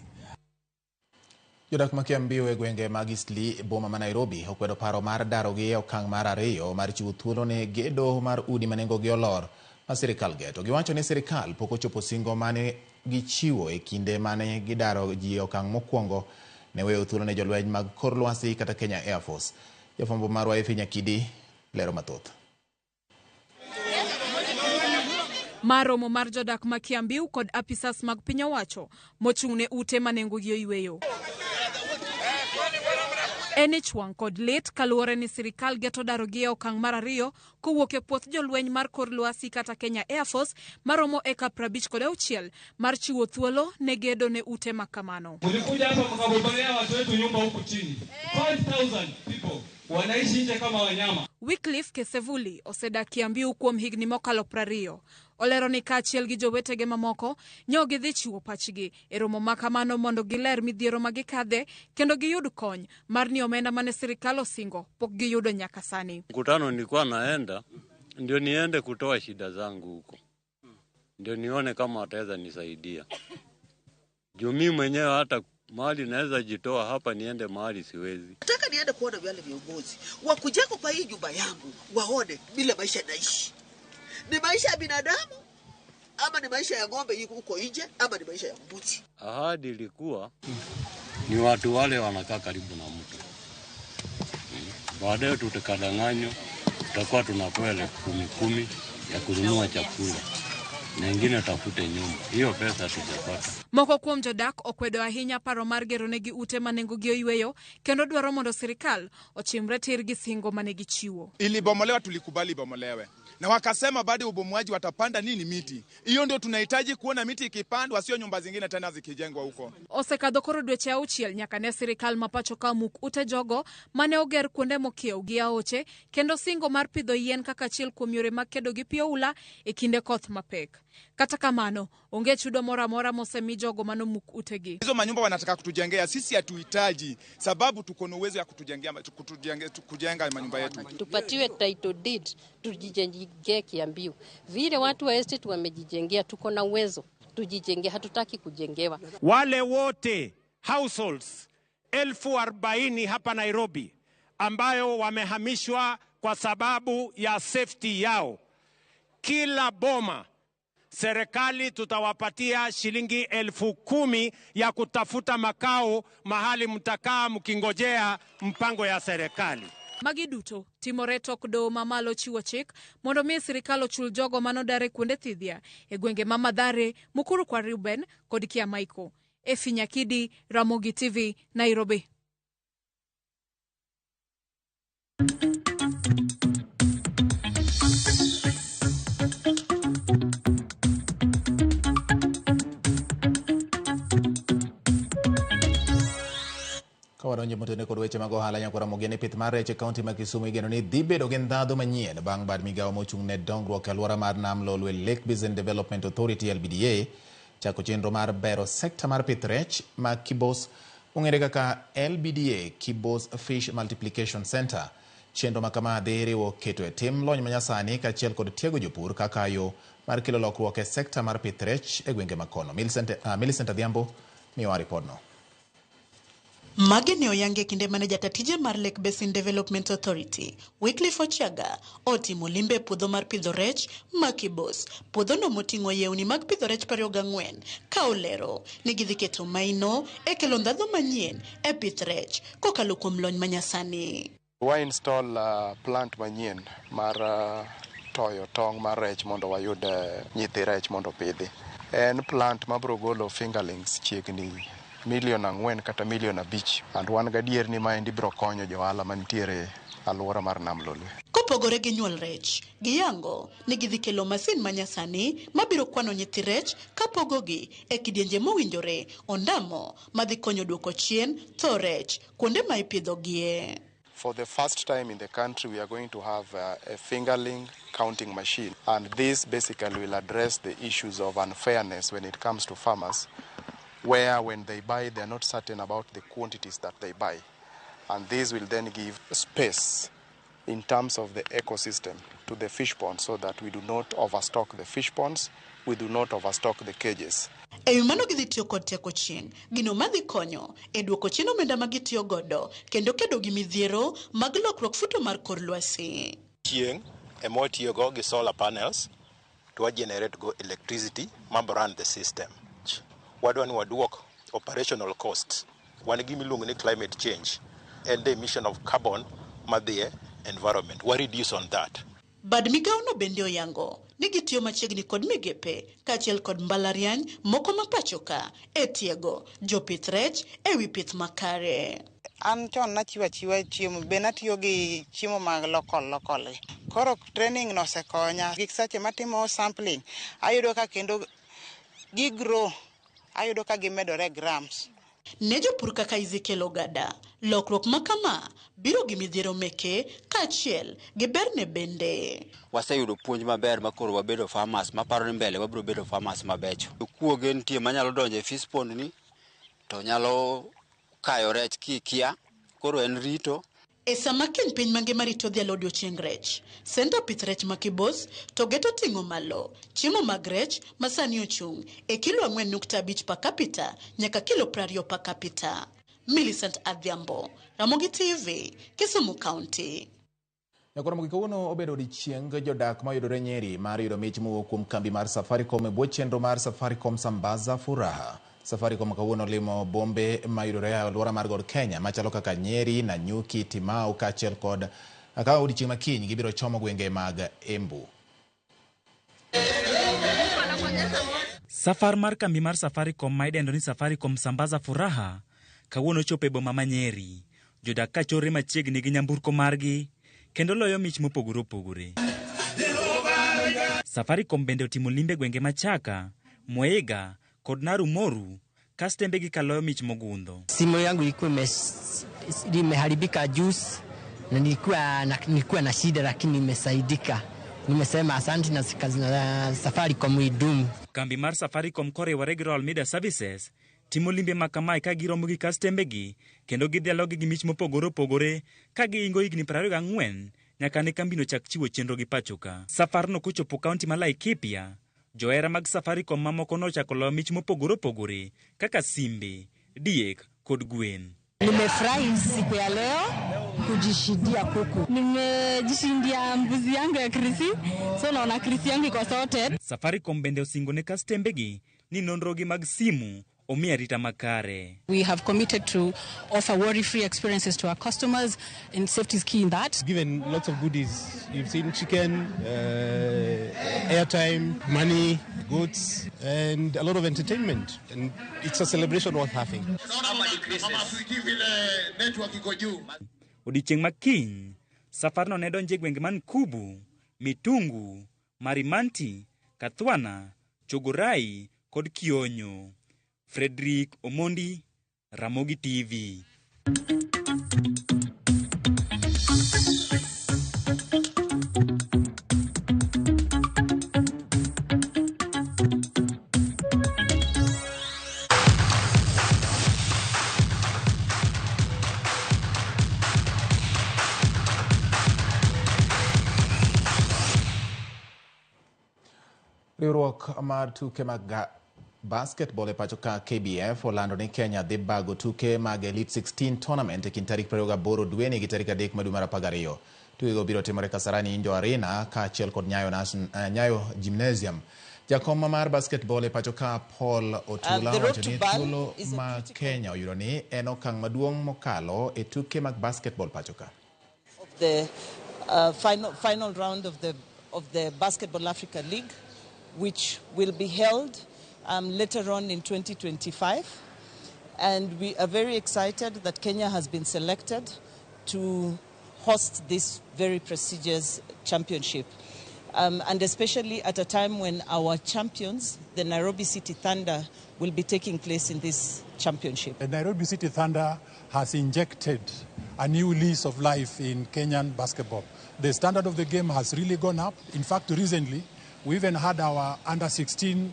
Jodak ma Kiambiu e gwenge mag Eastleigh boma ma Nairobi okwedo paro mar darogi e okang' mar 2 mar chiwo thuolo ne gedo mar udi ma nengogi olor ma sirikal geto. Giwacho ni sirikal pok ochopo singo mane gichiwo e kinde mane gidaro ji e okang' mokwongo ne weyo thuolo ne jolweny mag kor lwasi kata Kenya Air Force. Jafwambo marwa Effie Nyakidi lero mathoth. Maromo mar jodak ma Kiambiu kod apisas mag piny owacho mochung' ne ute ma nengogi oyweyo. En ich wang' kod lit kaluwore ni sirikal geto darogi e okang' mar 2 kowuok e puoth jolweny mar kor lwasi kata Kenya Air Force maromo eka 56 mar chiwo thuolo ne gedo ne ute ma kamano. Mlikuja hapa mkabomolea watu wetu nyumba huku chini. 5000 people wanaishi nje kama wanyama. Wycliffe Kesevuli osedak Kiambiu kuom higni mokalo 20. Olero ni kaachiel gi jowetege mamoko nyo gidhi chiwo pachgi e romo ma kamano mondo giler midhiero ma gikadhe kendo giyud kony mar ni omenda mane sirikal osingo pok giyudo nyaka sani. Mkutano nilikuwa naenda ndio niende kutoa shida zangu huko, ndio nione kama ataweza nisaidia. Juu mimi mwenyewe hata mahali naweza jitoa hapa niende mahali siwezi. Nataka niende kuona wale viongozi wakujeko kwa hii nyumba yangu waone vile maisha naishi. Ni maisha ya binadamu ama ni maisha ya ng'ombe iko huko nje ama ni maisha ya mbuzi? Ahadi ilikuwa ni watu wale wanakaa karibu na mtu. Baadaye tutakadanganywa, tutakuwa tunapewa 10,000 ya kununua chakula. Na ingine tafute nyumba. Hiyo pesa tujapata. Moko kuom jodak okwedo ahinya paro mar gero negi ute ma nengogi oyweyo kendo dwaro mondo sirikal ochimre tir gi singo mane gichiwo. Ilibomolewa, tulikubali ibomolewe. Na wakasema baada ya ubomoaji watapanda nini miti. Hiyo ndio tunahitaji kuona miti ikipandwa, sio nyumba zingine tena zikijengwa huko. Osekadho koro dweche 6 nyaka ne sirikal ma pacho ka muk ute jogo mane oger kuonde mokiew gi aoche kendo singo mar pidho yien kaka achiel kuom yore mag kedo gi pi oula e kinde koth mapek. Kata kamano, onge chudo moro amora mosemi jogo manomuk utegi. Hizo manyumba wanataka kutujengea, sisi hatuhitaji sababu tuko na uwezo ya kujenga manyumba yetu. Tupatiwe title deed tujijengee Kiambiu. Vile watu wa estate wamejijengea, tuko na uwezo tujijengee, hatutaki kujengewa. Wale wote households 40,000 hapa Nairobi ambayo wamehamishwa kwa sababu ya safety yao, kila boma serikali tutawapatia shilingi 10,000 ya kutafuta makao mahali mtakaa mkingojea mpango ya serikali. Magi duto timore tok doho mamalo chiwo chik mondo mi sirikal ochul jogo manodar e kuonde thidhia e gwenge ma Mathare, Mukuru kwa Ruben kod Kiamaiko. Effie Nyakidi, Ramogi TV, Nairobi. Ka wadonjo motene kod weche mag ohala nyakwara Mogeni, pith mar rech e kaunti ma Kisumu igeno ni dhi bedo gi ndhadhu manyien bang' bad migawo mochung' ne dongruok e alwora mar Nam Lolwe Lake Basin Development Authority LBDA chako chenro mar bero sekta mar pith rech ma Kibos ong'ere kaka LBDA Kibos Fish Multiplication Center. Chenro ma kama dhi riwo keto e tim lony manyasani kaachiel kod tiego jopur kaka yo mar kelo lokruok e sekta mar pith rech e gwenge makono. Millicent Adhiambo miyowa ripodno. Magi ne oyangi e kinde mane jata tije mar Lake Basin Development Authority, Wycliffe Ochiaga, otimo limbe e puodho mar pidho rech ma Kibos. Puodhono moting'o yewni mag pidho rech 24 ka olero ni gidhi keto maino e kelo ndhadhu manyien e pith rech kokalo kuom lony manyasani. Wa install plant manyien mar toyo tong' mar rech mondo wayud nyithi rech mondo opidhi. En plant mabiro golo fingerlings chiegni milion 4 kata milion 5 and wan gadier ni maendi biro konyo johala mantiere alwora mar Nam Lolwe. Kopogore gi nyuol rech, giyango ni gidhi kelo masin manyasani mabiro kwano nyithi rech kapogogi e kidienje mowinjore ondamo madhi konyo duoko chien tho rech kuonde ma ipidhogie. For the first time in the country, we are going to have a fingerling counting machine. And this basically will address the issues of unfairness when it comes to farmers, where when they buy, they are not certain about the quantities that they buy. And this will then give space in terms of the ecosystem to the fish ponds so that we do not overstock the fish ponds, we do not overstock the cages. E wi mano gidhi tiyo kod teko chieng', gino madhi konyo e duoko chien omenda ma gitiyo godo kendo kedo gi midhiero mag lokruok futo mar kor lwasi. Chieng' ema watiyogo gi solar panels to wa generate go electricity ma run the system. Wadwa ni waduok operational cost. Wan gi gima ni climate change and the emission of carbon madhi e environment. Wa reduce on that. Bad migawono bende oyango ni gitiyo machiegni kod migepe kaachiel kod mbalariany moko ma pacho ka e tiego jopith rech e wi pith makare. An chon nachiwo achiwa chiemo, be natiyo gi chiemo mag local local gi. Koro training no osekonya. Gik seche matimo sampling, ayudo ka kendo gi grow, ayudo ka gimedore grams. Ne jopur kaka Ezekiel Ogada, lokruok ma kama biro gi midhiero meke kaachiel gi berne bende. Waseyudo puonj maber ma koro wabedo farmers maparo ni mbele wabiro bedo farmers mabecho. Kuoge nitie manyalo donjo e fish pond ni to nyalo kayo rech kikia, koro en rito. E sama keny piny mangima rito dhialo odiochieng rech, senta pith rech ma Kibos to geto ting'o malo chiemo mag rech ma sani ochung' e kilo 4.5 per capita nyaka kilo 20 per capita. Millicent Adhiambo, Ramogi TV, Kisumu County. Nyakwara Mogi, kawuono obedo odiechieng jodak mayudore Nyeri mar yudo mich mowuok kuom kambi mar Safaricom e bwo chenro mar Safaricom Sambaza Furaha. Safaricom kawuono limo bombe mayudore e alwora mar God Kenya machalo kaka Nyeri, Nanyuki, Timau kaachiel kod ka odiechieng' makiny gibiro chomo gwenge mag Embu. Safar mar kambi mar Safaricom ma idendo ni Safaricom Sambaza Furaha kawuono chopo e boma ma Nyeri. Jodak ka chorre machiegni gi nyamburko margi kendo loyo mich mopogore opogore. Safaricom bende otimo limbe gwenge ma Chaka, Mweiga kod Naru Moru ka stembegi kaloyo mich mogundho. Simu yangu ilikuwa imeharibika juzi na nilikuwa na shida lakini nimesaidika. Nimesema asante na kazi na Safaricom idumu. Kambi mar Safaricom koriwore gi Royal Media Services timo limbe ma kamae ka giromo gi kastembegi kendo gidhialogi gi mich mopogore opogore ka giingo higni 24 nyaka ne kambino chak chiwo chenro gi pacho ka. Safarno kochopo kaunti ma Laikipia, johera mag Safaricom mamoko nochako loyo mich mopogore opogore kaka simbe, diek kod gwen. Nimefurahi siku ya leo kujishindia kuku. Nimejishindia mbuzi yangu ya krisi, so naona krisi yangu iko sorted. Safaricom bende osingo ne kastembegi ni nonrogi mag simu omi arita makare. We have committed to offer worry-free experiences to our customers, and safety is key in that. Given lots of goodies. You've seen chicken, airtime, money, goods, and a lot of entertainment. And it's a celebration worth having. Odiechieng' ma kiny, safarno ne donjo e gwenge man Kubu, Mitungu, Marimanti, Kathwana, Chogorai kod Kionyo. Frederick Omondi, Ramogi TV. Riwruok mar tuke mag basketball e pacho ka KBF olando ni Kenya dhi bago tuke mag Elite 16 tournament e kind tarik 28 dweni gi tarik 3 ma dwe mar 12. Tukego biro timore Kasarani Indoor Arena kaachiel kod Nyayo, Nyayo Gymnasium. Jakom mar basketball e pacho ka Paul Otula wacho ni thuolo ma Kenya oyudo ni en okang' maduong' mokalo e tuke mag basketball pacho ka. The final round of the Basketball Africa League, which will be held later on in 2025. And we are very excited that Kenya has been selected to host this very prestigious championship. And especially at a time when our champions, the Nairobi City Thunder, will be taking place in this championship. The Nairobi City Thunder has injected a new lease of life in Kenyan basketball. The standard of the game has really gone up. In fact, recently, we even had our under-16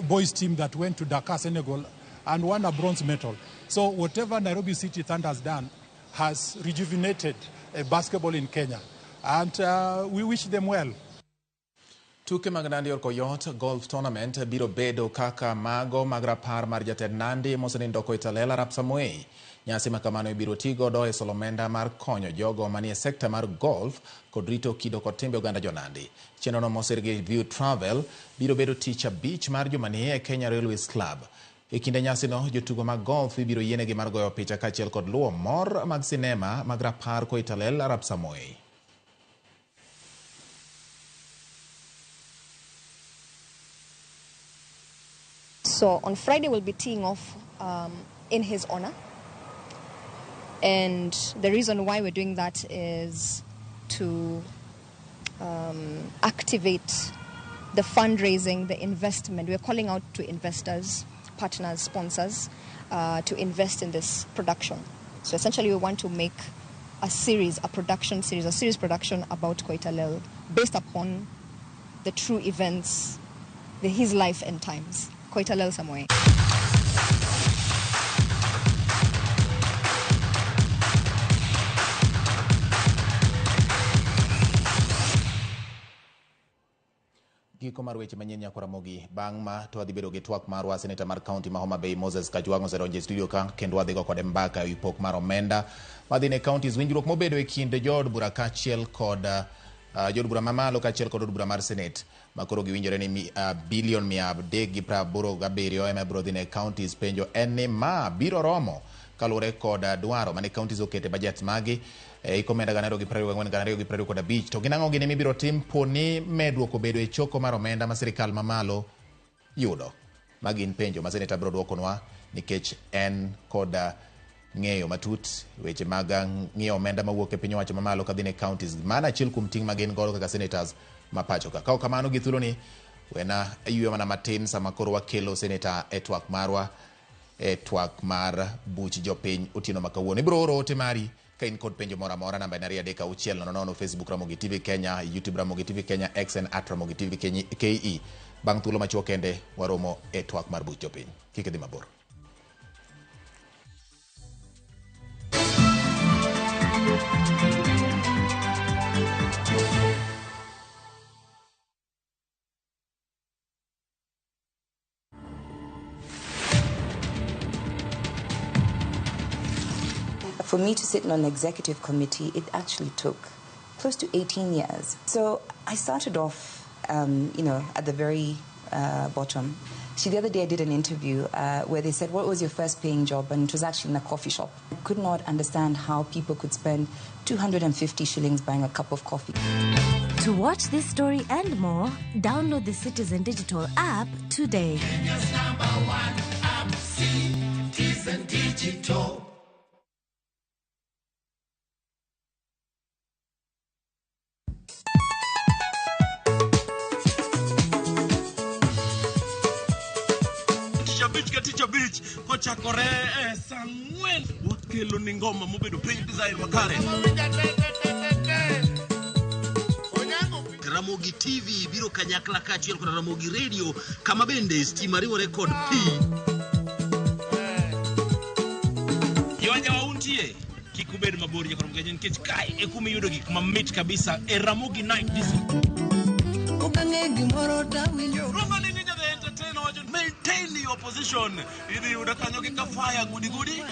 boys team that went to Dakar, Senegal, and won a bronze medal. So whatever Nairobi City Thunder has done has rejuvenated basketball in Kenya. And we wish them well. Tuke mag Nandi Orkoyot Golf Tournament biro bedo kaka mago mag rapar mar jatend Nandi mosenindo Koitalel Arap Samoei. Nyasi ma kamano ibiro ti godo e solo omenda mar konyo jogo manie sekta mar golf kod rito kido kod timbe oganda jo-Nandi. Chenrono mosir gi View Travel biro bedo tich abich mar jumani e Kenya Railways Club. E kinde nyasino, jotugo mag golf ibiro yienegi mar goyo picha kaachiel kod luwo mor mag sinema mag rapar Koitalel Arap Samoei. So on Friday we'll be teeing off in his honor. And the reason why we're doing that is to activate the fundraising, the investment. We're calling out to investors, partners, sponsors to invest in this production. So essentially we want to make a series, a production series, a series production about Koitalel based upon the true events, his life and times. Koitalel Samoei. Giko mar weche manyien nyako Ramogi. Bang' ma to wadhi bedo gi twak marwa seneta mar county ma Homa Bay Moses Kajwang' osedonjo e studio ka kendo wadhi go kode mbaka ewi pok mar omenda madhi ne counties. Winjruok mobedo e kind jood bura kaachiel kod jood bura mamalo kaachiel kod od bura mar senate makoro giwinjore ni bilion 387 ema biro dhi ne counties. Penjo en ni ma biro romo kaluwore kod dwaro mane counties okete budget magi e omenda 2024 2025. To gin ang'o gini mibiro tim po ni medruok obedo e choko mar omenda ma sirikal mamalo yudo? Magi gin penjo ma seneta biro dwokonwa nikech en kod ng'eyo matut weche mag ng'iyo omenda mawuok e piny owacho mamalo kadhi ne counties. Mano achiel kuom ting' ma gin godo kaka senators ma pacho ka. Kaok kamano gi thuoloni wena ayueyo mana matin sama koro wakelo seneta e twak marwa, e twak mar buch jopiny otieno ma kawuono. Ibiro oro ote mari ka in kod penjo moro amora. Namba en 23600, Facebook Ramogi TV Kenya, YouTube Ramogi TV Kenya, X en @Ramogi TV KE. Bang' thuolo machuok kende waromo e twak mar buch jopiny. Kik idhi mabor. For me to sit on an executive committee, it actually took close to 18 years. So I started off, at the very bottom. See, the other day I did an interview where they said, what was your first paying job? And it was actually in a coffee shop. I could not understand how people could spend 250 shillings buying a cup of coffee. To watch this story and more, download the Citizen Digital app today. Kenya's #1 app, Citizen Digital. Tich abich kochakore e saa 4 wakelo ni ngoma mobedo piny design makare. Ramogi TV biro kanyakla kaachiel kod Ramogi Radio kama bende stima riwore kod pi. Jowajawa untie kik ubed mabor nyaka Ramogi nikech kae e kuma iyudo gik mamit kabisa e Ramogi Night Disco. Wachne gimoro tawinjo. Roma ni ninja the entertainer wacho maintain your position. Idhi yudo kanyo gi kafaya gudi gudi.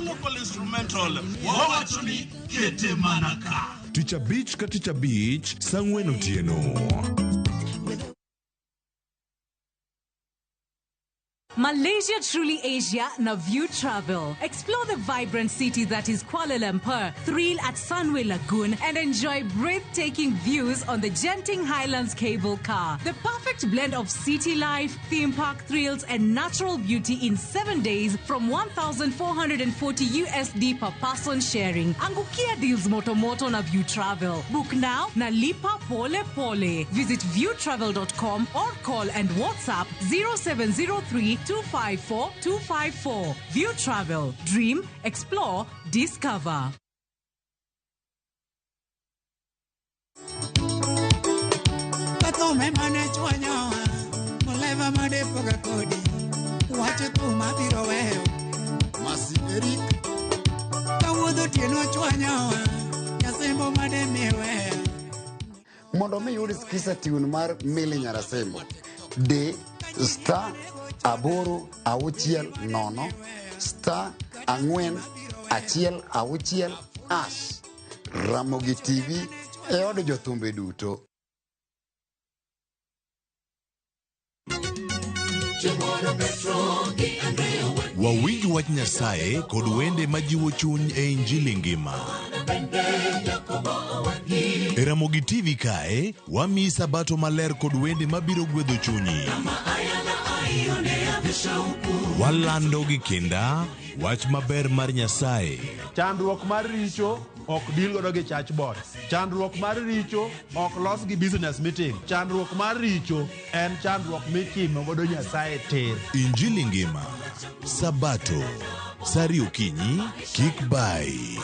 Local instrumental. Wawacho ni kete mana ka. Tich abich ka tich abich saa ang'wen otieno. Malaysia Truly Asia na View Travel. Explore the vibrant city that is Kuala Lumpur, thrill at Sunway Lagoon, and enjoy breathtaking views on the Genting Highlands cable car. The perfect blend of city life, theme park thrills, and natural beauty in 7 days from 1,440 USD per person sharing. Angukia deals moto moto na View Travel. Book now na lipa pole pole. Visit viewtravel.com or call and WhatsApp 0703 254 254. View Travel. Dream, explore, discover. Kathome mane chwanyowa, muleva made poga kodi, wach thum abiro weyo. Masi Eric. Kawuodho otieno chwanyowa, nyasembo made miweya. Mondo mi yud skiza tune mar Milly Nyarasembo, di *860 *416#. Ramogi TV e od jothumbe duto. Wawinj wach Nyasaye kod wende majiwo chuny e Injili ngima. E Ramogi TV kae, wamiyi sabato maler kod wende mabiro gwedho chunyi. Walando gi kinda wach maber mar Nyasaye. Chandruok mar richo ok deal godo gi church board. Chandruok mar richo ok los gi business meeting. Chandruok mar richo en chandruok michimo godo Nyasaye tir. Injili ngima. Sabato. Sa ariyo okinyi, kik bai.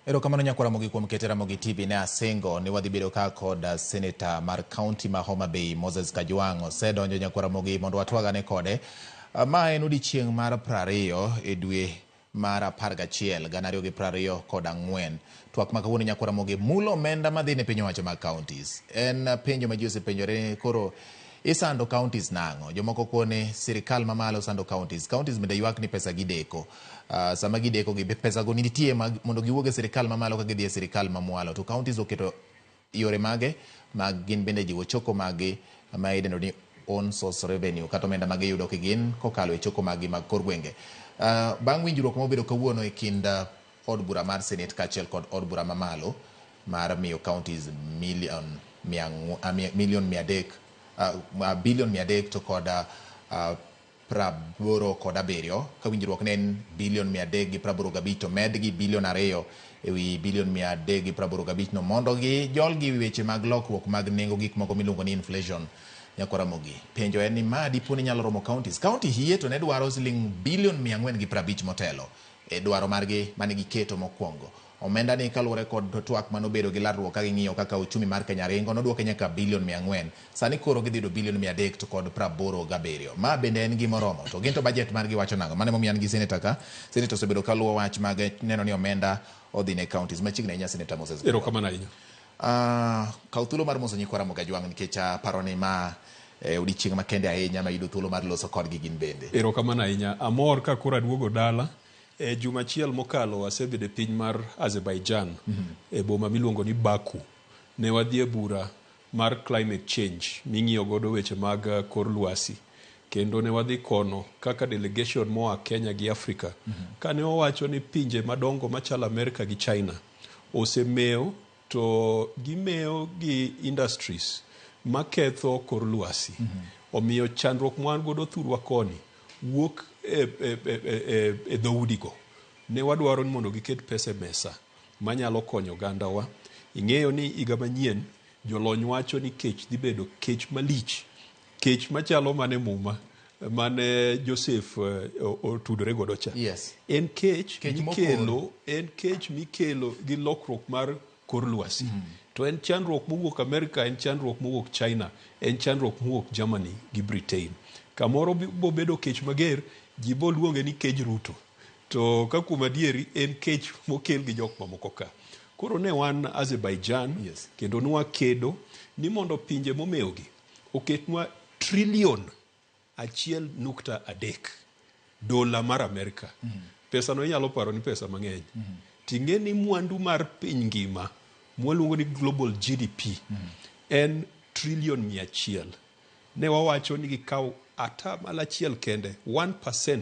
Erokamano nyakwara Ramogi kuom kete Ramogi TV. Ne asingo ni wadhi bedo ka kod seneta mar kaunti ma Homa Bay Moses Kajwang' osedonjo nyakwara Ramogi mondo watwagane kode. Ma en odiechieng' mar 20 e dwe mar 11 2024. Twak ma kawuono nyakwara Ramogi mulo omenda madhi ne piny owacho mag counties. En penjo ma ji osepenjore koro isando counties nang'o? Jomoko kone sirikal mamalo sando counties. Counties bende ywak ni pesa gideko. Sama gideko gi pesa go nitie mag, mondo giwuog e sirikal mamalo ka gidhi e sirikal mamwalo. To counties oketo yore mage mag gin bende jiwo choko maggi ma idendo ni own source revenue kata omenda ma giyudo kigin kokalo e choko maggi mag kor gwenge. Bang' winjruok mobedo kawuono e kind od bura mar Senate kaachiel kod od bura mamalo mar miyo counties milion milion 300, bilion 300 to kod 87, ka winjruok ne en bilion 385 to med gi bilion 2 ewi bilion 385 no mondo gijol gi weche mag lokruok mag nengo gik moko miluongo ni inflation. Nyakwara Ramogi, penjo en ni ma dipo ni nyalo romo counties. County hie to ne dwaro siling bilion 450 motelo e dwaro margi mane giketo mokwongo. Omenda ni kaluwore kod twak manobedo gi lalruok ka ging'iyo kaka uchumi mar Kenya ringo nodwoke nyaka bilion 400. Sani koro gidhi yudo bilion 300 to kod 87. Ma bende en gima oromo. To gin to budget margi wacho nang'o? Mano emomiyo an gi seneta ka. Seneta osebedo kaluwo wach mag neno ni omenda odhi ne counties. Machiegni ahinya Seneta Moses. Erokamano ahinya. Kaw thuolo mar moso nyikwa Ramogi Ajwang' nikech aparo ni ma odiochieng' makende ahinya ma yudo thuolo mar loso kodgi gin bende. Erokamano ahinya. Amor ka koro aduogo dala. E juma achiel mokalo asebedo e piny mar Azerbaijan e boma miluongo ni Baku. Ne wadhi e bura mar climate change ming'iyo godo weche mag kor lwasi. Kendo ne wadhi kono kaka delegation moa Kenya gi Afrika. Kane owacho ni pinje madongo machalo Amerika gi China osemewo to gimewo gi industries maketho kor lwasi. Omiyo chandruok ma wan godo thurwa koni wuok e dhoudigo. Ne wadwaro ni mondo giket pesa e mesa manyalo konyo ogandawa. Ing'eyo ni higa manyien jolony wacho ni kech dhi bedo kech malich. Kech machalo mane muma. mane Joseph otudore godo cha. Yes. En kech, Kech mikelo, en kech mikelo gi lokruok mar kor lwasi. To en chandruok mowuok Amerika, en chandruok mowuok China, en chandruok mowuok Germany gi Britain. Kamoro bobedo kech mager, ji boluonge ni kej Ruto. To ka kuom adieri en kech mokel gi jok mamoko ka. Koro ne wan Azerbaijan, yes, kendo nwakedo ni mondo pinje momewogi oketnwa trilion 1.3 dola mar Amerika. Pesa no inyalo paro ni pesa mang'eny. Ting'e ni mwandu mar piny ngima mwaluongo ni global GDP en trilion 100. Ne wawacho ni gikaw 1% kende, 1%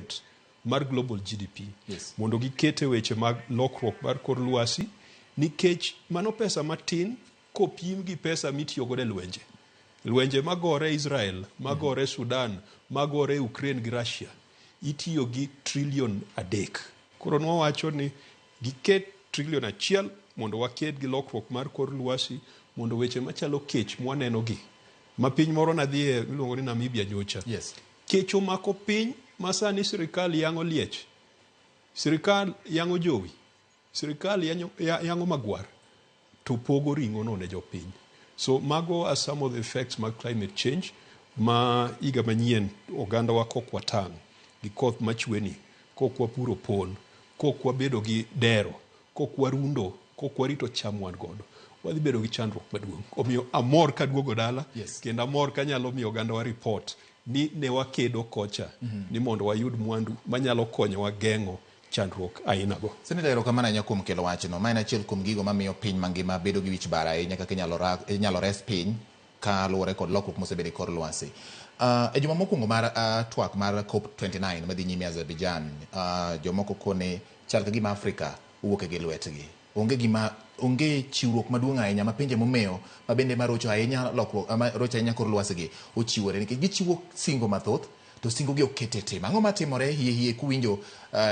mar global GDP, yes, mondo giket e weche mag lokruok mar kor lwasi, nikech mano pesa matin kopim gi pesa mitiyo godo e lwenje. Lwenje magore Israel, magore Sudan, magore Ukraine gi Russia, itiyo gi trilion 3. Koro nwawacho ni giket trilion 1 mondo waked gi lokruok mar kor lwasi, mondo weche machalo kech mwaneno gi. Ma piny moro nadhiye miluongo ni Namibia nyocha. Yes. Kech omako piny ma sani sirikal yang'o liech, sirikal yang'o jowi, sirikal yang'o magwar, to pogo ring'o no ne jopiny. So mago are some of the effects mag climate change ma higa manyien ogandawa kok watang' gi koth machweni, kok wapuro pon, kok wabedo gi dero, kok warundo, kok warito cham wan godo, wadhi bedo gi chandruok maduong'. Omiyo amor kaduogo dala, yes, kendo amor kanyalo miyo ogandawa report ni ne wakedo kocha, ni mondo wayud mwandu manyalo konyowa geng'o chandruok ainago. Senator, erokamano ahinya kuom kelo wachno. Ma en achiel kuom gigo mamiyo piny mangima bedo gi wich bar ahinya kaka inyalo res piny kaluwore kod lokruok mosebedo e kor lwasi. E juma mokwongo mar twak mar COP29 madhi nyime Azerbaijan, jomoko kone chal ka gima Afrika wuok e gi lwetgi. Onge gima, onge chiwruok maduong' ahinya ma pinje momewo ma bende marocho ahinya lokruok, marocho ahinya kor lwasi gi ochiwore, nikech gichiwo singo mathoth to singo gi ok ket e tim. Ang'o matimore hie hie kuwinjo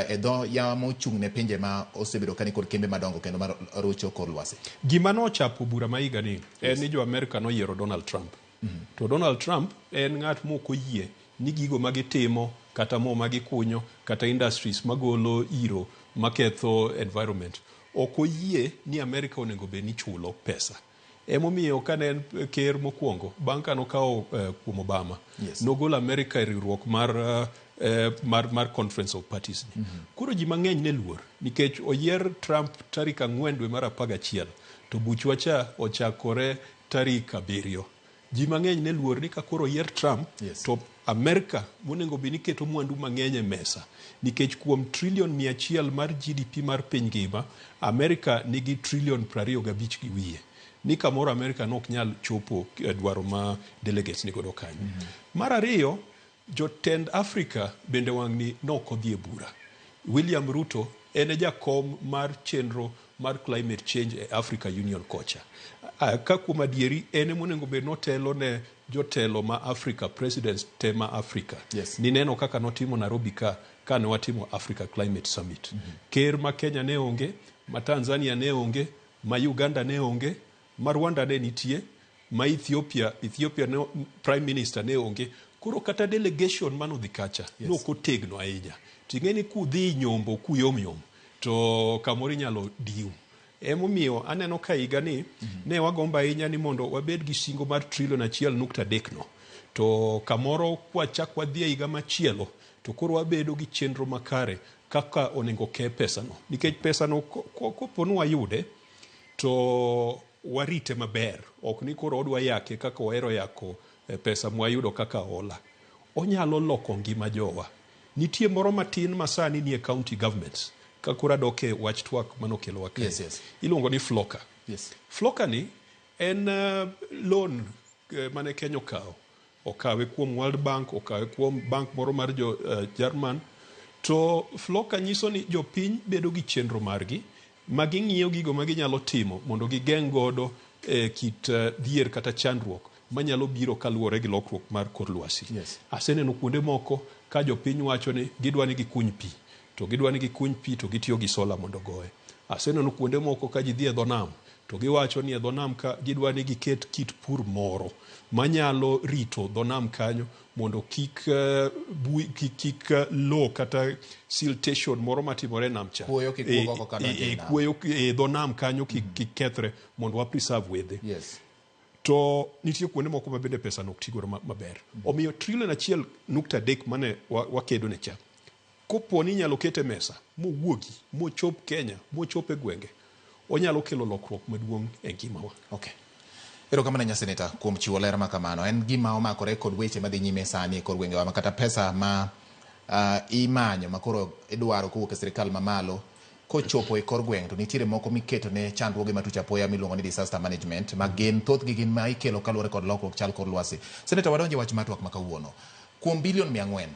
e dho yamo ochung' ne pinje ma osebedo ka nikod kembe madongo kendo marocho kor lwasi? Gima nochapo bura ma higa ni en ni jo Amerika noyiero Donald Trump. To Donald Trump en ng'at mok oyie ni gigo ma gitimo kata mo ma gikunyo kata industries magolo iro maketho environment. Ok oyie ni Amerika onego bed ni chulo pesa. Emomiyo kane en ker mokwongo bang' ka nokawo kuom Obama, yes, nogolo Amerika e riwruok mar Conference of Parties ni. Koro ji mang'eny ne luor nikech oyier Trump tarik 4 dwe mar 11 to buchwa cha ochakore tarik 7. Ji mang'eny ne luor ni ka koro oyier Trump, yes, to Amerika monego bed ni keto mwandu mang'eny e mesa, nikech kuom trilion 100 mar GDP mar piny ngima, Amerika nigi trilion 25 gi wiye. Ni kamoro Amerika nok nyal chopo dwaro ma delegates ni godo kanyo. Mar ariyo, jotend Afrika bende wang'ni nok odhi e bura. William Ruto en e jakom mar chenro mar climate change e Africa Union kocha. Ka kuom adieri en emonego bed notelo ne jotelo ma Africa, presidents te ma Africa. Yes. Nineno kaka notimo Nairobi ka ne watimo Africa Climate Summit. Ker ma Kenya ne onge, ma Tanzania ne onge, ma Uganda ne onge, ma Rwanda ne nitie, ma Ethiopia ne, Prime Minister ne onge. Koro kata delegation manodhi kacha, yes, nok otegno ahinya. Ting'e ni kudhi nyombo kuyom yom, to kamoro inyalo diu. Emomiyo aneno ka higa ni ne wagombo ahinya ni mondo wabed gi singo mar trilion 1.3 no. To kamoro kwachak wadhi e higa machielo, to koro wabedo gi chenro makare kaka onego ke pesano. Nikech pesano kopo ni wayude, to warite maber. Ok ni koro odwa yake kaka wahero yako pesa mwayudo kaka hola. Onyalo loko ngima jowa. Nitie moro matin ma sani nie county governments. Ka koro adok e wach twak manokelowa kae. Yes, yes. Iluongo ni Floka. Yes. Floka ni en loan mane Kenya okawo. Okawe kuom World Bank, okawe kuom bank moro mar jo German. To Floka nyiso ni jopiny bedo gi chenro margi ma ging'iyo gigo ma ginyalo timo mondo gigeng' godo kit dhier kata chandruok manyalo biro kaluwore gi lokruok mar kor lwasi. Yes. Aseneno kuonde moko ka jopiny wacho ni gidwa ni gikuny pi, to gidwa ni gikuny pi to gitiyo gi sola mondo goye. Aseneno kuonde moko ka ji dhi e dho nam To giwacho ni e dho nam ka gidwa ni giket kit pur moro manyalo rito dho nam kanyo mondo kik bui, kik lowo kata siltation moro matimore e nam cha. Kuoyo kik wuog oko kadonjo e nam. Kuoyo e dho nam kanyo kik kethre mondo wa preserve wedhe. To nitie kuonde moko ma bende pesa no ok tigodo maber. Omiyo trilion 1.3 mane wakedo ne cha, kopo ni inyalo kete e mesa mowuogi mochop Kenya mochop e gwenge, onyalo kelo lokruok maduong' e ngimawa. Okay. Erokamano nya seneta kuom chiwo ler ma kamano. En gima omakore kod weche madhi nyime sani e kor gwengewa ma kata pesa ma imanyo ma koro idwaro kowuok e sirikal mamalo kochopo e kor gweng' to nitiere moko miketo ne chandruoge matuch apoya miluongo ni disaster management ma gin thothgi gin ma ikelo kaluwore kod lokruok chal kor lwasi. Seneta, wadonje wach mar twak ma kawuono. Kuom bilion 400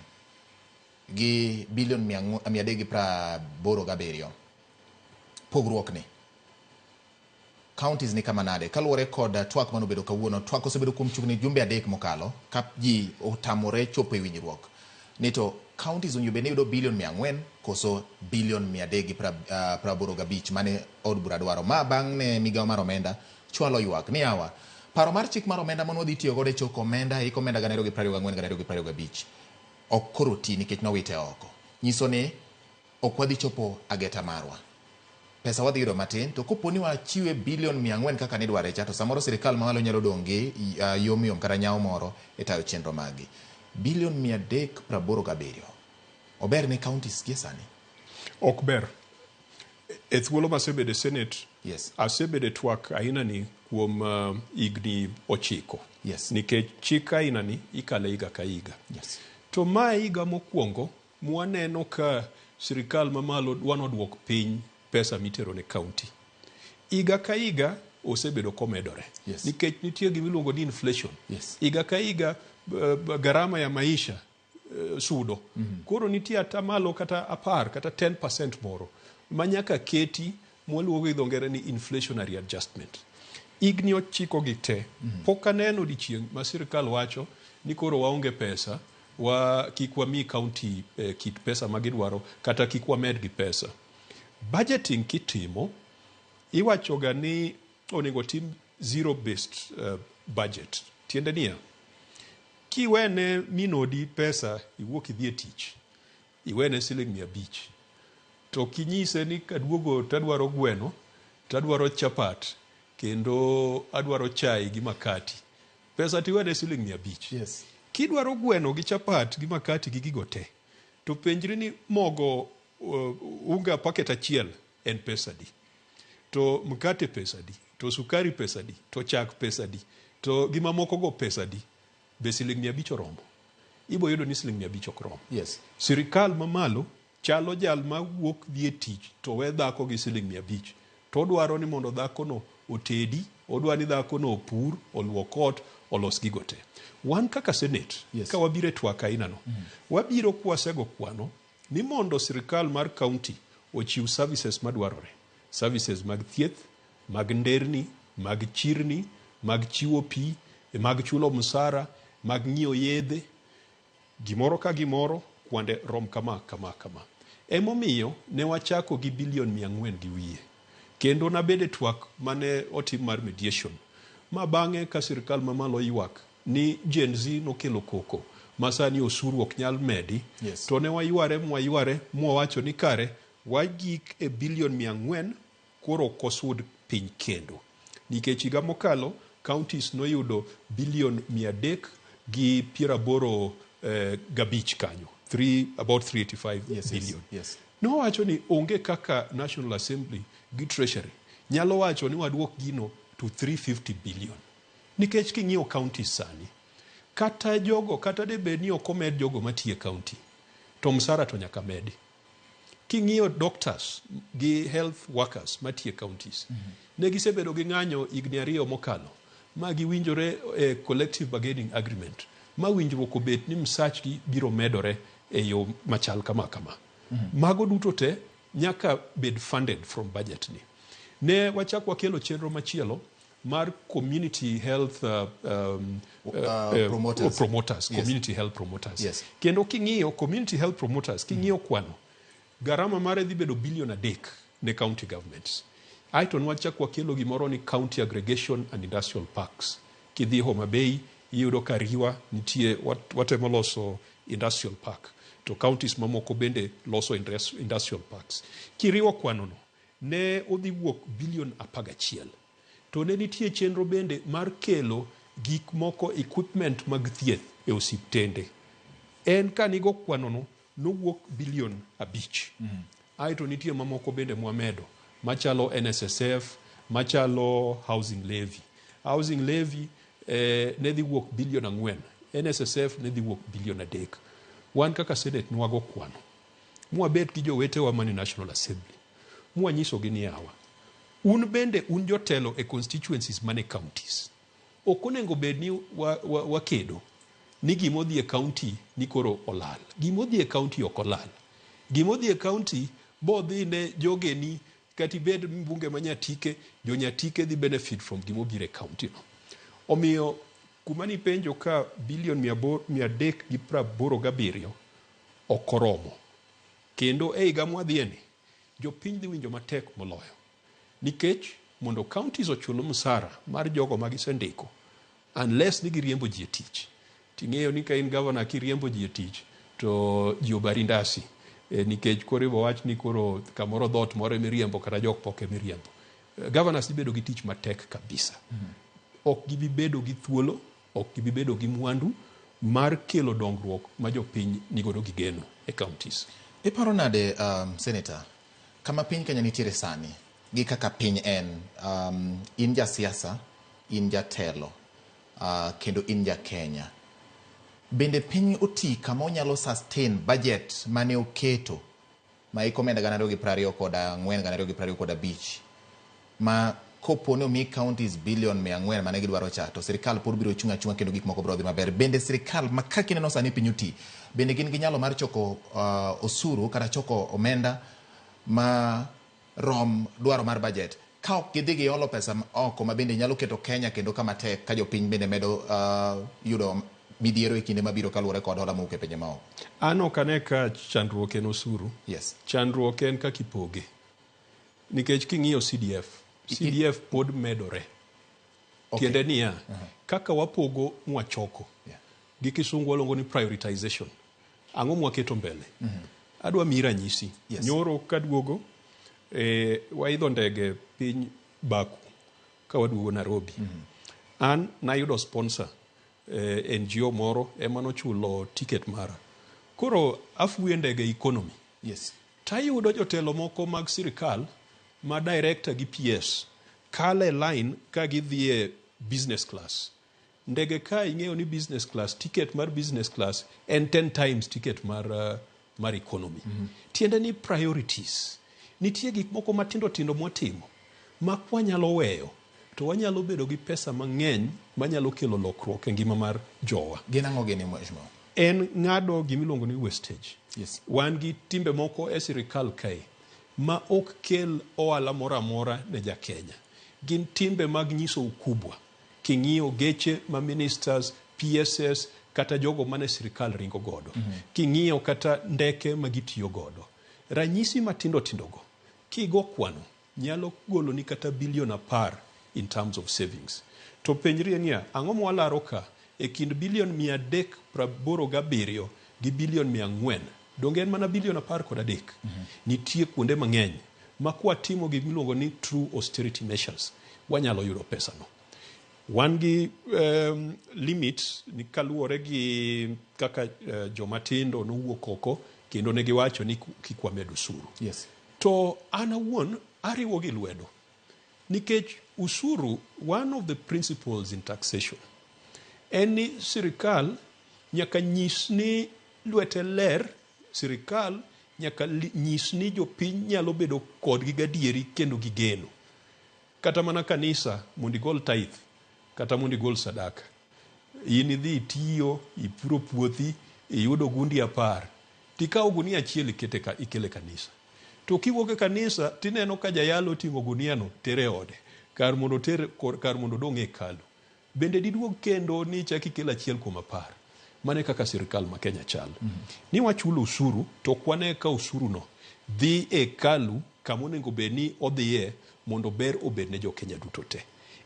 gi bilion 387, pogruok ni counties ni kama nade kaluwore kod twak manobedo kawuono? Twak osebedo kuom chiegni jumbe 3 mokalo ka ji otamore chopo e winjruok ni to counties owinjo bed ni yudo bilion 400 koso bilion 385 mane od bura dwaro. Ma bang' ne migawo mar omenda chwalo ywak ni yawa paro mar chik mar omenda mane wadhi tiyo godo e choko omenda e hik omenda 2024 2025 ok koro ti nikech nowite oko. Nyiso ni ok wadhi chopo ageta marwa. Pesa wadhi yudo matin, to kopo ni wachiwe bilion 400 kaka nidware cha, to samoro sirikal mamalo nyalo dong' gi yom yom kata nyawo moro e tayo chenro maggi. Bilion 387 ober ne counties gie sani? Ok ber. E thuolo masebedo e Senate, asebedo e twak aina ni kuom higni 9. Nikech chik aina ni ikale higa ka higa. To ma higa mokwongo mwaneno ka sirikal mamalo dwa noduok piny pesa mitero ne county. Higa ka higa osebedo komedore. Nikech nitie gima iluongo ni inflation. Higa ka higa gharama ya maisha sudo. Koro nitie atamalo kata 10 kata 10% moro ma nyaka keti mwaluongo gi dho ngere ni inflationary adjustment. Higni 9 gi te, pok aneno odiechieng' ma sirikal wacho ni koro waonge pesa, wa kik wami county kit pesa ma gidwaro kata kik wamed gi pesa. Budgeting kitimo, iwachoga ni onego tim zero based budget. Tiende niya, kiwene minodi pesa iwuok idhi e tich, iwene siling 500, to kinyise ni kaduogo tadwaro gweno, tadwaro chapat, kendo adwaro chai gi makati, pesa tiwene siling 500. Kidwaro gweno gi chapat gi makati gi gigo te, to penjri ni mogo unga paket achiel en pesa adi, to mkate pesa adi, to sukari pesa adi, to chak pesa adi, to gima moko go pesa adi, be siling 500 oromo? Ibo yudo ni siling 500 ok rom. Sirikal mamalo chalo jal ma wuok dhi e tich to we dhako gi siling 500, to odwaro ni mondo dhakono otedi, odwaro ni dhakono opur, oluok ot, olos gigo te. Wan kaka Senate, ka wabiro e twak aina no, wabiro kwasego kwano ni mondo sirikal mar county ochiw services madwarore, services mag thieth, mag nderni, mag chirni, mag chiwo pi, mag chulo msara, mag ng'iewo yedhe, gimoro ka gimoro kwande rom kama kama kama. Emomiyo ne wachako gi bilion 400 gi wiye. Kendo nabedo e twak mane otim mar mediation, ma bang'e ka sirikal mamalo ywak ni Gen Z nokelo koko ma sani osuru ok nyal medi, to ne wayware mwayware mwawacho ni kare wagik e bilion 400 koro ok osud piny kendo. Nikech higa mokalo counties noyudo bilion 385 kanyo, about 385 billion. Nowacho ni onge kaka National Assembly gi Treasury nyalo wacho ni waduok gino to 350 billion. Nikech king'iyo counties sani, kata jogo, kata de bed ni ok omed jogo matiyo e county, to msara to nyaka medi. King'iyo doctors gi health workers matiyo e counties, ne gisebedo gi ng'anyo higni 2 mokalo, ma giwinjore e collective bargaining agreement, ma winjruok obet ni msachgi biro medore e yo machal kama kama. Mago duto te nyaka bed funded from budget ni. Ne wachak wakelo chenro machielo mar community health promoters. Promoters, community health promoters. Kendo king'iyo community health promoters, king'iyo kwano, garama mare dhi bedo bilion 3 ne county governments. Aeto nwachak wakelo gimoro ni county aggregation and industrial parks. Kidhi Homa Bay, iyudo ka Riwa nitie, watemo loso industrial park. To counties mamoko bende loso industrial parks. Kiriwo kwanono, ne odhi wuok bilion 11. To ne nitie chenro bende mar kelo gik moko, equipment mag thieth e osiptende. En kanigo kwanono, nowuok bilion 5. Aeto nitie mamoko bende mwamedo, machalo NSSF, machalo housing levy. Housing levy ne dhi wuok bilion 4, NSSF ne dhi wuok bilion 3. Wan kaka Senate nwago kwano, mwabet gi jowetewa mane National Assembly, mwanyisogi ni yawa, un bende un jotelo e constituencies mane counties. Ok onego bed ni wakedo ni gima odhi e county ni koro olal. Gima odhi e county ok olal. Gima odhi e county bodhi ne jogeni kata ibed mbunge ma Nyatike, jo Nyatike dhi benefit from gima obiro e county no. Omiyo kuma nipenjo ka bilion 387 ok oromo. Kendo e higa mwadhieni, jopiny dhi winjo matek moloyo. Nikech mondo counties ochul msara mar jogo ma gisendiko, unless ni giriembo ji e tich. Ting'eyo ni ka in governor kiriembo ji e tich, to ji obari ndasi. Nikech koro ibo wach ni koro kamoro dhoot moro emiriembo kata jok pok emiriembo. Governors dhi bedo gi tich matek kabisa. Ok gibi bedo gi thuolo, ok gibi bedo gi mwandu mar kelo dongruok ma jopiny nigodo gi geno e counties. Iparo nade, Senator, kama piny Kenya nitiere sani gi kaka piny en, in jasiasa, in jatelo, kendo in ja Kenya. Bende piny oti kama onyalo sustain budget mane oketo ma iko omenda 2024 2025 ma kopo ni omi counties bilion 400 mane gidwaro cha, to sirikal pod biro chung' achung'a kendo gik moko biro dhi maber. Bende sirikal ma kaka ineno sani piny oti, bende gin gi nyalo mar choko osuru kata choko omenda ma rom dwaro mar budget ka ok gidhi giolo pesa oko ma bende nyalo keto Kenya kendo kama tek ka jopiny bende medo yudo midhiero e kinde mabiro kaluwore kod hola mowuok e pinje maoko? An ok ane ka chandruok en osuru. Chandruok en kaka ipoge. Nikech king'iyo CDF, CDF pod medore. Tiende niya, kaka wapogo mwachoko, gi kisungu waluongo ni prioritization. Ang'o mwaketo mbele? Adwa miyi ranyisi. Nyoro kaduogo, waidho ndege piny Baku ka waduogo Nairobi. An nayudo sponsor, NGO moro ema nochulo ticket mara. Koro afuyo e ndege economy. Tayudo jotelo moko mag sirikal ma director gi PS kalo e line ka gidhi e business class. Ndege ka ing'eyo ni business class, ticket mar business class en 10 times ticket mar economy. Tiende ni priorities. Nitie gik moko matindo tindo mwatimo ma kwanyalo weyo to wanyalo bedo gi pesa mang'eny manyalo kelo lokruok e ngima mar jowa. Gin ang'o gini, mheshimiwa? En ng'ado gimiluongo ni wastage. Wan gi timbe moko e sirikal kae ma ok kel ohala moro amora ne ja Kenya. Gin timbe mag nyiso ukubwa. King'iyo geche ma ministers, PSS kata jogo mane sirikal ringo godo. King'iyo kata ndeke ma gitiyo godo. Ranyisi matindo tindo go, kigo kwano, nyalo goloni kata bilion 10 in terms of savings. To penjrie niya, ang'o mwalaro ka e kind bilion 387 gi bilion 400? Donge en mana bilion 13? Nitie kuonde mang'eny ma kwatimo gimiluongo ni true austerity measures, wanyalo yudo pesano. Wan gi limit ni kaluwore gi kaka joma tindo nowuok oko kendo ne giwacho ni kik wamed osuru. To an awuon ariwo gi lwedo nikech usuru, one of the principles in taxation en ni sirikal nyaka nyis ni lwete ler, sirikal nyaka nyis ni jopiny nyalo bedo kodgi gadieri kendo gi geno. Kata mana kanisa mondo igol tithe kata mondo igol sadaka. In idhi itiyo, ipuro puothi, iyudo gundi 10. Tikawo gunia achiel ikete ka, ikele kanisa. To kiwuok e kanisa tineno ka jayalo oting'o gunia no tere ode kar mondo oter kar mondo odong' e hekalu. Bende diduog kendo ni ichak ikel 1 kuom 10. Mano e kaka sirikal ma Kenya chal. Ni wachulo osuru to ok wane ka osuru no dhi e hekalu kama onego bed ni odhiye mondo ber obed ne jo-Kenya duto te.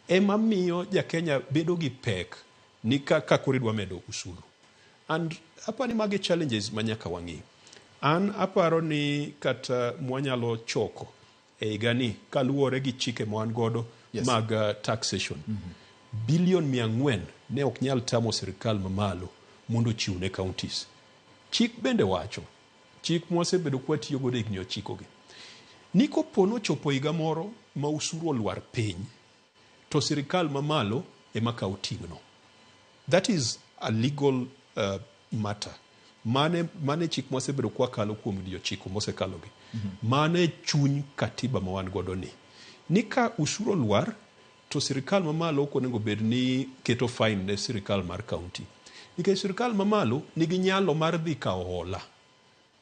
Ema miyo ja-Kenya bedo gi pek ni ka, ka koro idwa medo usuru. And apani magi challenges ma nyaka wang'i. An aparo ni kata mwanyalo choko e higani kaluwore gi chike ma wan godo mag taxation, bilion 400 ne ok nyal tamo sirikal mamalo mondo ochiw ne counties. Chik bende wacho, chik mwasebedo kwatiyo godo higni ochiko gi, ni kopo nochopo higa moro ma usuru olwar piny, to sirikal mamalo ema kawo ting'no. That is a legal matter. Mane chik mwasebedo kwakalo kuom higni ochiko mosekalogi. Mane chuny katiba ma wan godo ni. Ni ka usuru olwar, to sirikal mamalo ok onego bed ni keto fine ne sirikal mar county. Nikech sirikal mamalo nigi nyalo mar dhi kawo hola.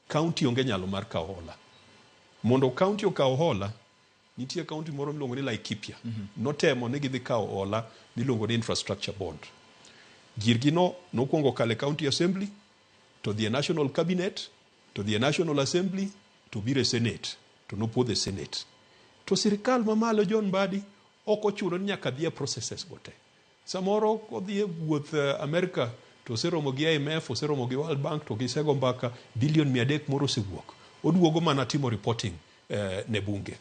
County onge nyalo mar kawo hola. Mondo county okaw hola, nitie county moro miluongo ni Laikipia. Notemo ni gidhi kawo hola miluongo ni infrastructure bond. Girgi no nokwongo kale county assembly, to dhi e national cabinet, to dhi e national assembly, to biro e senate, to nopodho e senate. To sirikal mamalo John Mbadi ok ochuno ni nyaka dhi e processes go te. Samoro kodhi e wuoth America to oseromo gi IMF, oseromo gi World Bank, to gisego mbaka, bilion 300 moro osewuok. Oduogo mana timo reporting ne bunge.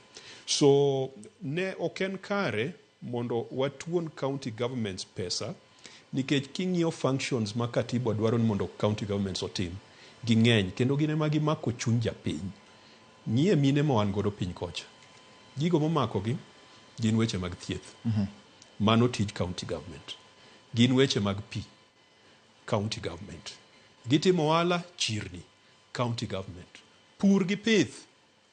So ne ok en kare mondo watuon county governments pesa, nikech king'iyo functions ma katiba dwaro ni mondo county governments otim, ging'eny kendo gin ema gimako chuny japiny. Ng'iye mine ma wan godo piny kocha. Gigo momakogi gin weche mag thieth. Mano tij county government. Gin weche mag pi, county government. Gitimo ohala, chirni, county government. Pur gi pith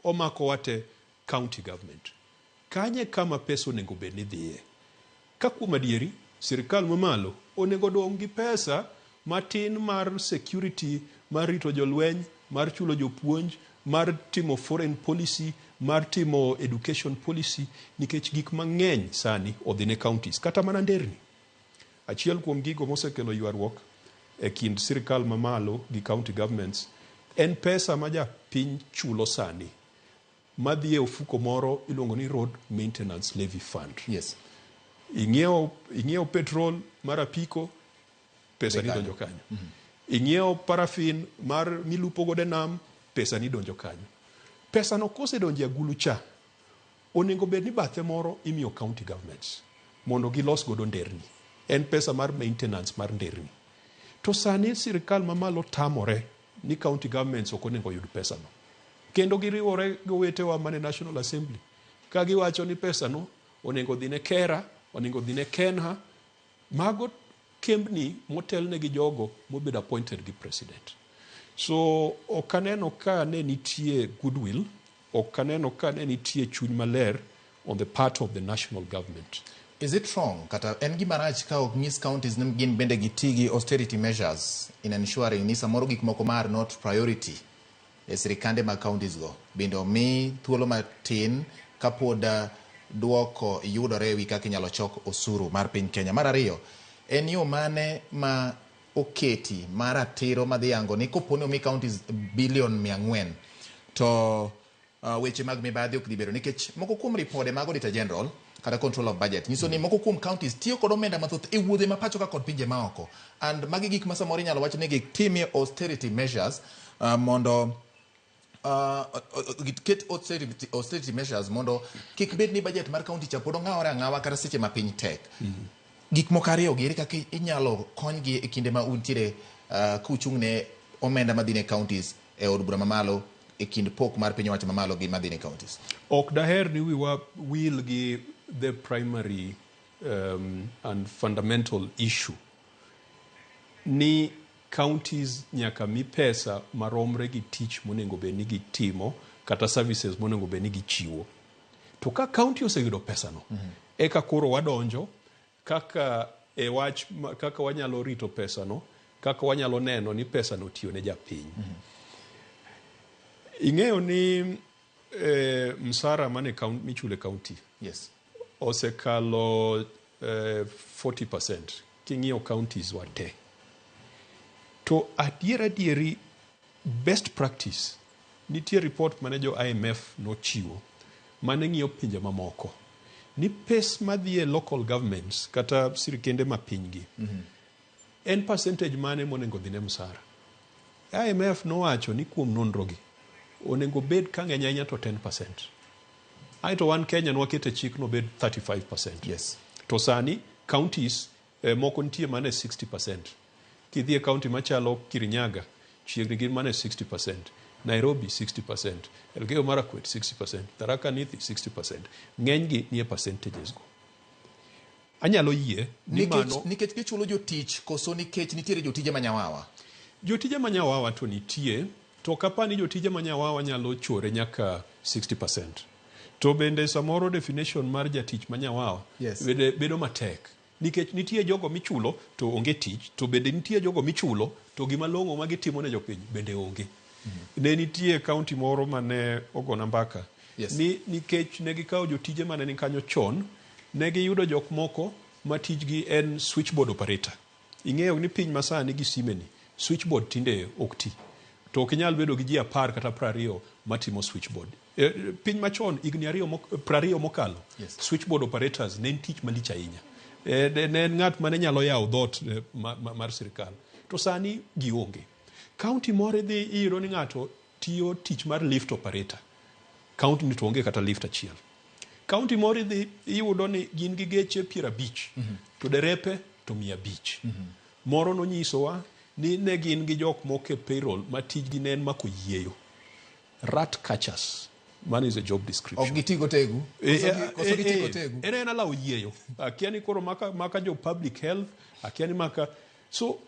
omako wate, county government. Kanye kama pesa onego bed ni dhiye? Ka kuom adieri, sirikal mamalo onego dong' gi pesa matin mar security, mar rito jolweny, mar chulo jopuonj, mar timo foreign policy, mar timo education policy, nikech gik mang'eny sani odhi ne counties, kata mana nderni. Achiel kuom gigo mosekelo ywaruok e kind sirikal mamalo gi county governments en pesa ma japiny chulo sani madhi e ofuko moro iluongo ni Road Maintenance Levy Fund. Ing'iewo petrol mar apiko, pesa ni donjo kanyo. Ing'iewo paraffin mar milupo godo e nam, pesa ni donjo kanyo. Pesa no kosedonjo e agulu cha, onego bed ni bathe moro imiyo county governments mondo gilos godo nderni. En pesa mar maintenance mar nderni. To sani sirikal mamalo tamore ni county governments ok onego oyud pesa no. Kendo giriwore gi owetewa mane National Assembly ka giwacho ni pesa no onego dhi ne KeRRA, onego dhi ne KeNHA. Mago kembni motelne gi jogo mobedo appointed gi president. So ok aneno ka ne nitie goodwill, ok aneno ka ne nitie chuny maler on the part of the national government. Is it wrong, kata en gima rach ka ok nyis counties ni gin bende giti gi austerity measures in ensuring ni samoro gik moko ma are not priority e sirikande mag counties go bende omi thuolo matin kapod duoko yudore ewi kaka inyalo chok osuru mar piny Kenya. Mar ariyo, en yo mane ma oketi mar ratiro madhi yango ni kopo ni omi counties bilion 400 to weche mag mibadhi ok dhi bedo, nikech moko kuom ripode mag Auditor General kata Control of Budget nyiso ni moko kuom counties tiyo kod omenda mathoth e wuodhe ma pacho ka kod pinje maoko, and magi gik ma samoro inyalo wach ni gitimie austerity measures mondo giket austerity measures mondo kik bed ni budget mar county cha pod ong'awore ang'awa kata seche ma piny tek. Gik moko ariyo gi ere kaka inyalo konygi e kinde ma untiere kuchung' ne omenda madhi ne counties e od bura mamalo e kind pok mar piny owacho mamalo gi madhi ne counties? Ok daher ni wiwa wil gi the primary and fundamental issue ni counties nyaka mi pesa maromre gi tich monego bed ni gitimo kata services monego bed ni gichiwo. To ka county oseyudo pesano, eka koro wadonjo kaka e wach kaka wanyalo rito pesano, kaka wanyalo neno ni pesano tiyo ne japiny. Ing'eyo ni msara mane michulo e county osekalo 40% king'iyo counties wa te. To adier adieri best practice nitie report mane jo IMF nochiwo mane ng'iyo pinje mamoko ni pes madhi e local governments kata sirikende ma pinygi en percentage mane monego dhi ne msara. IMF nowacho ni kuom nonrogi onego bed ka ng'eny ahinya to 10%. Aeto wan Kenya nwakete chik nobed 35%. To sani counties moko nitie mana e 60%. Kidhi e county machalo Kirinyaga, chiegni gin mana e 60%. Nairobi 60%, Elgeyo Marakwet 60%, Tharaka Nithi 60%. Ng'enygi nie percentages go. Anyalo yie ni Nikech, mano nikech gichulo jotich koso nikech nitiere jotije manyawawa? Jotije manyawawa to nitie, to ok apar ni jotije manyawawa nyalo chore nyaka 60%. To bende samoro definition mar jatich manyawawa bende bedo matek. Nikech nitie jogo michulo to onge tich, to bende nitie jogo michulo to gima long'o ma gitimo ne jopiny bende onge. Ne nitie county moro mane ogona mbaka ni nikech ne gikawo jotije mane ni kanyo chon, ne giyudo jok moko ma tijgi en switchboard operator. Ing'eyo ni piny masani gi simeni, switchboard tinde ok ti. To ok inyal bedo gi ji 10 kata 20 matimo switchboard. Piny machon higni 20 mokalo, switchboard operators ne en tich malich ahinya. Ne en ng'at mane nyalo yawo dhoot mar sirikal. To sani gionge. County moro idhi iyudo ni ng'ato tiyo tich mar lift operator. County ni to onge kata lift achiel. County moro idhi iyudo ni gin gi geche 50, to derepe to 500. Moro nonyisowa ni ne gin gi jok moko e payroll ma tijgi ne en mako yieyo. Rat catchers. Mano is a job description. Ok giti gotegu? Koso giti gotegu? En alawo yieyo. Akia ni koro maka jo public health, akia ni maka... So,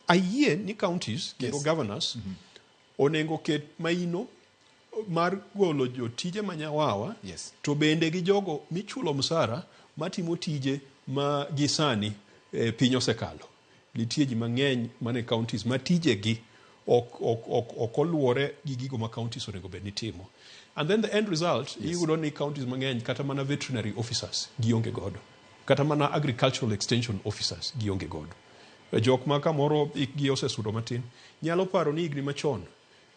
ayie ni counties, kendo governors, onego ket maino mar golo jotije manyawawa, to bende gi jogo michulo msara matimo tije ma gi sani piny osekalo. Nitie ji mang'eny mane counties ma tijegi ok oluwore gi gigo ma counties onego bed ni timo. And then the end result, iyudo ni counties mang'eny kata mana veterinary officers gionge godo. Kata mana agricultural extension officers gionge godo. Jok ma kamoro hikgi osesudo matin nyalo paro ni higni machon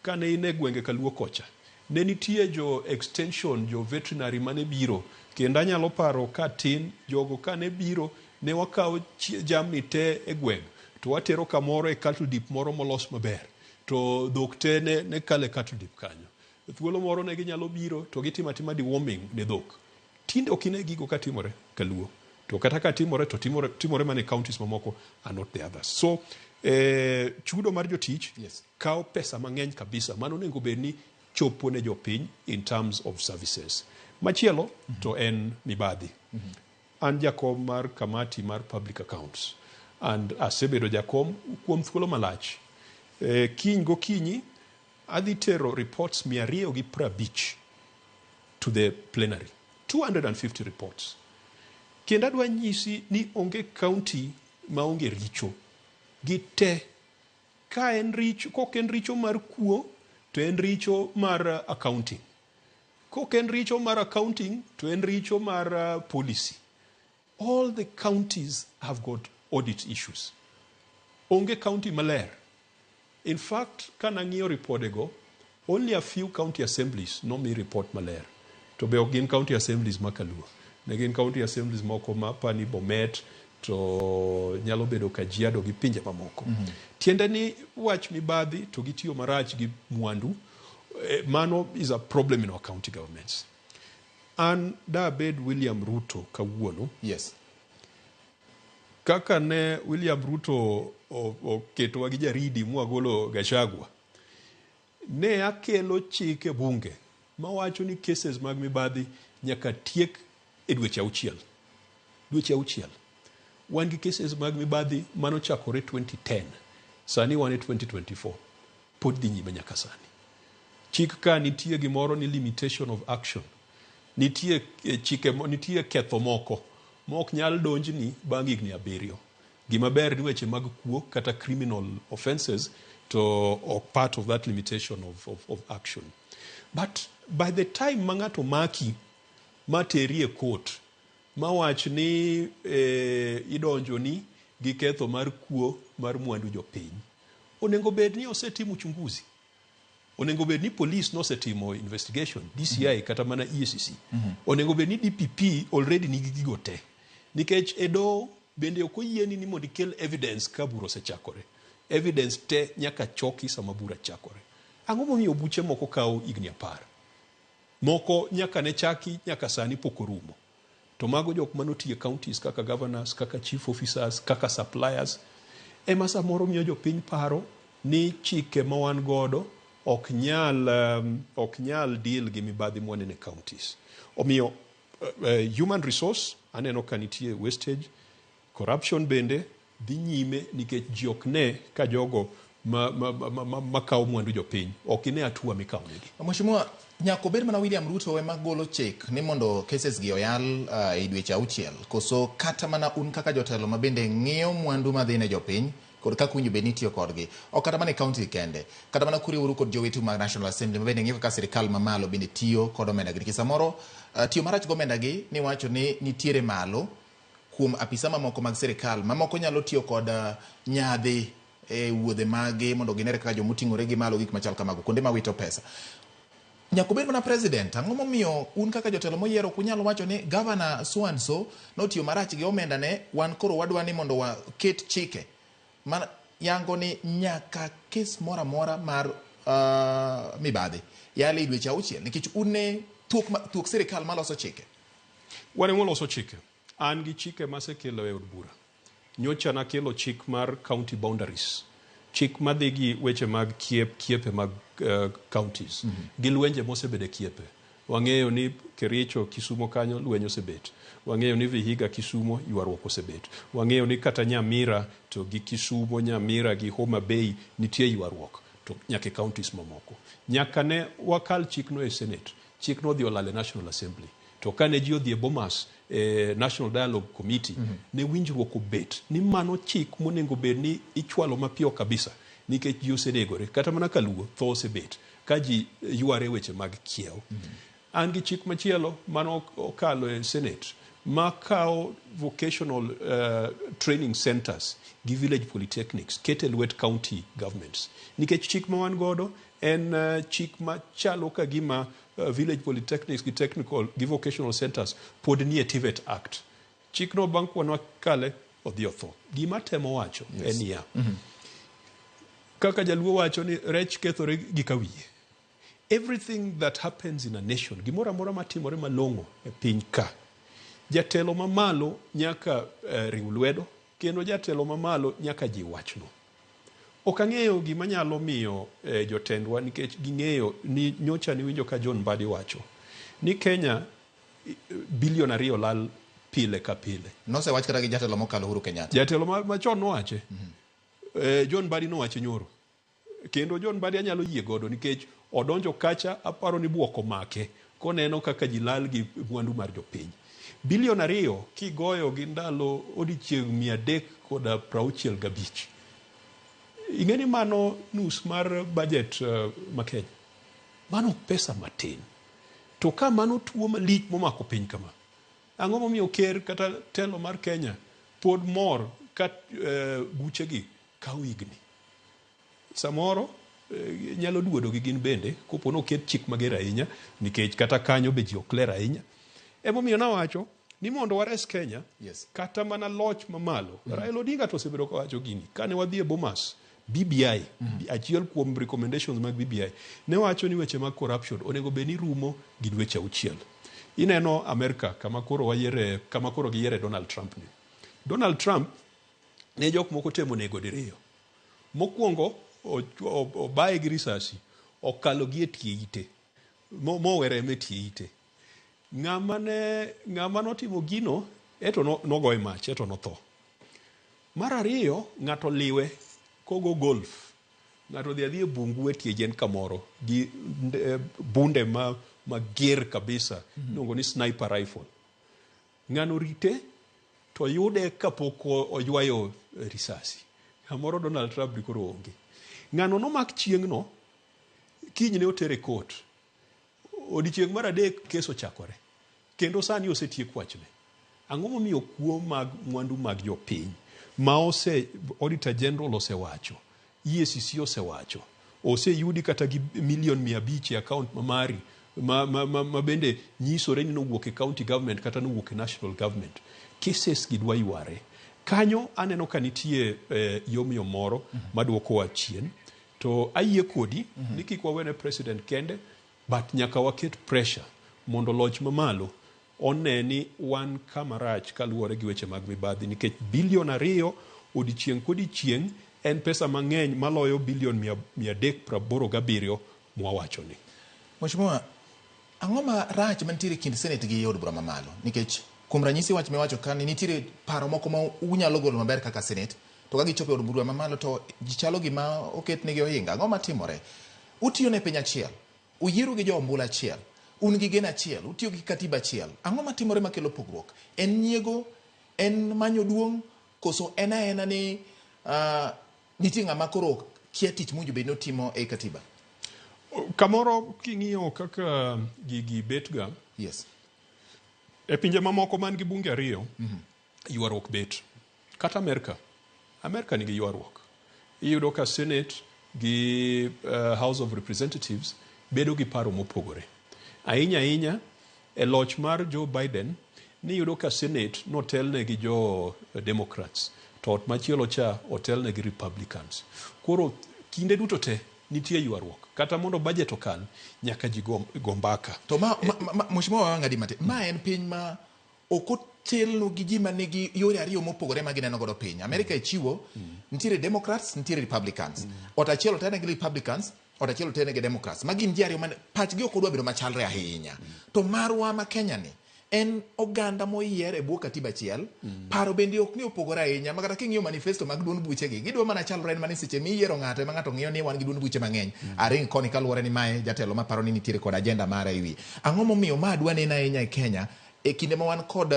kane in e gwenge Kaluo kocha ne nitie jo extension, jo veterinary mane biro, kendo anyalo paro ka tin jogo kane biro ne wakawo jamni te e gweng' to watero kamoro e cattle dip moro molos maber to dhok te ne kalo e cattle dip kanyo. Thuolo moro ne ginyalo biro to gitimo atima deworming ne dhok. Tinde ok ine gigo katimore Kaluo. To kata ka timore to timore mana e counties mamoko and not the others. So chudo mar jotich kawo pesa mang'eny kabisa. Mano onego bed ni chopo ne jopiny in terms of services. Machielo to en mibadhi. An jakom mar kamati mar public accounts and asebedo jakom kuom thuolo malach. Kiny gokinyi adhi tero reports 250 to the plenary. 250 reports. Kendo adwa nyisi ni onge county maonge richo. Gi te. Ka en richo, kok en richo mar kuo, to en richo mar accounting. Kok en richo mar accounting, to en richo mar policy. All the counties have got audit issues. Onge county maler. In fact, kanang'iyo ripodego, only a few county assemblies nomi report maler. To be ok gin county assemblies ma Kaluo. Ne gin county assemblies moko ma pani Bomet, to nyalo bedo Kajiado gi pinje mamoko. Tiende ni wach mibadhi to gitiyo marach gi mwandu, mano is a problem in our county governments. An da bed William Ruto kawuono. Kaka ne William Ruto oketowa gi jaridi mwagolo Gachagua, ne akelo chik e bunge mawacho ni cases mag mibadhi nyaka tiek e dweche auchiel. Dweche auchiel. Wan gi cases mag mibadhi manochakore 2010. Sani wan e 2024. Pod dhi nyime nyaka sani. Chik ka nitie gimoro ni limitation of action. Nitie chike, nitie ketho moko ma ok nyal donjni bang' higni 7. Gima ber ni weche mag kuo kata criminal offences to ok part of that limitation of action. But by the time ma ng'ato maki ma teri e court ma wach ni idonjoni gi ketho mar kuo mar mwandu jopiny, onego bed ni osetim uchunguzi. Onego bed ni police nosetimo investigation, DCI kata mana EACC. Onego bed ni DPP already nigi gigo te. Nikech e doho bende ok oyieni ni mondo ikel evidence ka bura osechakore. Evidence te nyaka choki sama bura chakore. Ang'o momiyo buche moko kawo higni 10? Moko nyaka ne chaki nyaka sani pok orumo. To mago jok manotiyo e counties kaka governors, kaka chief officers, kaka suppliers, ema samoro miyo jopiny paro ni chike ma wan godo ok nyal, ok nyal deal gi mibadhi mwaneno e counties. Omiyo human resource aneno ka nitie wastage, corruption bende dhi nyime nikech ji ok ne ka jogo ma kawo mwandu jopiny ok ine hatua mikawonegi. Mheshimiwa, nyaka obed mana William Ruto ema golo chik ni mondo cases gi oyal e dweche 6, koso kata mana un kaka jotelo ma bende ng'iyo mwandu madhi ne jopiny kod kaka owinjo bed ni itiyo kodgi, ok kata mana e county kende, kata mana kuriworu kod jowetu mag National Assembly ma bende ng'iyo kaka sirikal mamalo bende tiyo kod omenda gi, nikech samoro tiyo marach gi omenda gi niwacho ni nitiere malo kuom apisa mamoko mag sirikal mamoko nyalo tiyo kod nyadhi e wuodhe magi mondo ginere kaka jomoting'ore gi malo, gik machal kamago kuonde ma wito pesa. Nyaka obed mana president? Ang'o momiyo un kaka jotelo moyiero ok unyal wacho ni governor so and so notiyo marach gi omenda ne wan, koro wadwa ni mondo waket chike ma yango ni nyaka kes moro amora mar mibadhi yale e dweche 6, nikech un ne thuok, thuok sirikal maloso chike? Wan ema waloso chike. An gi chike masekelo e od bura. Nyocha nakelo chik mar county boundaries, chik madhi gi weche mag kiepe mag counties gi lwenje mosebedo e kiepe. Wang'eyo ni Kericho, Kisumo kanyo lweny osebet. Wang'eyo ni Vihiga, Kisumo ywaruok osebet. Wang'eyo ni kata Nyamira to gi Kisumo, Nyamira gi Homa Bay nitie ywaruok, to nyaka e counties mamoko. Nyaka ne wakal chikno e Senate, chikno odhi olal e National Assembly. To kane ji odhi e Bomas e National Dialogue Committee, ne winjruok obet ni mano chik monego bed ni ichwalo mapiyo kabisa nikech ji osenegore. Kata mana kaluo tho osebet ka ji yware weche mag kiewo. An gi chik machielo mano okalo e Senate makawo vocational training centers gi village polytechnics kete lwet county governments, nikech chik ma wan godo en chik machalo ka gima village polytechnics gi technical gi vocational centers pod nie TVET Act. Chikno bang' kwan wakale odhi otho. Gima temo wacho en niya, kaka jaluo wacho ni rech kethore gi kawiye. Everything that happens in a nation, gimoro amora matimore malong'o e piny ka, jatelo mamalo nyaka riw lwedo, kendo jatelo mamalo nyaka jiw wachno. Ok ang'eyo gima nyalo miyo jotendwa, nikech ging'eyo ni nyocha niwinjo ka John Mbadi wacho ni Kenya bilion 2 lal pile ka pile. Nosewach kata gi jatelo mokalo, Uhuru Kenyatta. Jatelo machon nowache. John Mbadi nowache nyoro. Kendo John Mbadi anyalo yie godo nikech odonjo kacha, aparo ni buok omake koneno kaka ji lal gi mwandu mar jopiny. Bilion 2 kigoyo gi ndalo odiochieng' 365. Ing'e ni mano nus mar budget ma Kenya. Mano ok pesa matin. To ka mano tuo malich momako piny kama, ang'o momiyo ker kata telo mar Kenya pod mor ka buchegi kawo higni? Samoro nyalo duodo gi gin bende kopo noket chik mager ahinya, nikech kata kanyo be ji ok ler ahinya. Emomiyo nawacho ni mondo wares Kenya, kata mana loch mamalo. Raila Odinga to osebedo kawacho gini. Kane wadhi e Bomas, BBI, achiel kuom recommendations mag BBI, ne wacho ni weche mag corruption onego bed ni rumo gi dweche 6. Ineno Amerika kama koro wayiere, kama koro giyiere Donald Trump ni. Donald Trump ne jok moko temo nego diriyo. Mokwongo obaye gi risasi, okalo gi e tie ite, mowe remo e tie ite. Ng'ama notimo gino eto nogoye mach eto notho. Mar ariyo, ng'ato liwe kogo golf. Ng'ato odhi adhi e bungu e tie yien kamoro gi bunde ma mager kabisa, iluongo ni sniper rifle. Ng'ano rite to yude kapok oywayo risasi. Kamoro Donald Trump ni koro onge. Ng'ano nomak chieng'no, kinyne otere court. Odiochieng' mar adek kes ochakore. Kendo sani osetiek wachne. Ang'o momiyo kuo mag mwandu mag jopiny ma ose Auditor General osewacho, EACC osewacho, Oseyudi kata gi milion 500 e account ma mari ma bende nyisore ni nowuok e county government kata nowuok e national government. Cases gi dwa yware. Kanyo aneno ka nitie yom yom moro maduokowa chien. To ayie kodi ni kik wawene president kende, but nyaka waket pressure mondo loch mamalo one ni wan kama rach kaluwore gi weche mag mibadhi, nikech bilion 2 odiechieng' kodiechieng' en pesa mang'eny maloyo bilion 387 mwawachoni. Mheshimiwa, ang'o ma rach mantiere kind Senate gi od bura mamalo? Nikech kuom ranyisi wach miwacho ka ni nitiere paro moko ma unyalo golo maber kaka Senate, to ka gichopo e od bura mamalo to ji chalo gima oketnegi ohinga. Ang'o matimore? Utiyo ne piny achiel, uyiero gi jo ombulu achiel, un gi geno achiel, utiyo gi katiba achiel. Ang'o matimore makelo pogruok? En nyiego? En manyo duong'? Koso en aena ni nitie ng'ama koro kia tich mowinjo bed ni otimo e katiba? Kamoro king'iyo kaka gigi betga, yes. E pinje mamoko man gi bunge 2, ywaruok bet. Kata Amerka. Amerka nigi ywaruok. Iyudo ka Senate gi House of Representatives bedo gi paro mopogore. Ahinya ahinya e loch mar Joe Biden, niyudo ka Senate notelne gi jo Democrats, to ot machielo cha otelne gi Republicans. Koro kinde duto te nitie ywaruok. Kata mondo budget okal, nyaka ji go mbaka. To ma Mheshimiwa wang'adi matin, ma en piny ma ok otelno gi ji manigi yore ariyo mopogore ma gineno godo piny. Amerika e chiwo, nitiere Democrats, nitiere Republicans. Ot achiel otene gi Republicans, ot achiel otene gi Democrats. Ma gin ji ariyo man pachgi ok odwa bedo machalre ahinya. To marwa ma Kenya ni, en oganda moyier e bwo katiba achiel, paro bende ok ni opogore ahinya, ma kata king'iyo manifesto mag duond buchegi, gidwa mana chalre en mana seche miyiero ng'ato ema ng'ato ng'iyo ni wan gi duond buche mang'eny. Aring koni kaluwore ni mae jatelo maparo ni nitiere kod agenda mare e wiye. Ang'o momiyo ma dwa neno ahinya e Kenya e kinde ma wan kod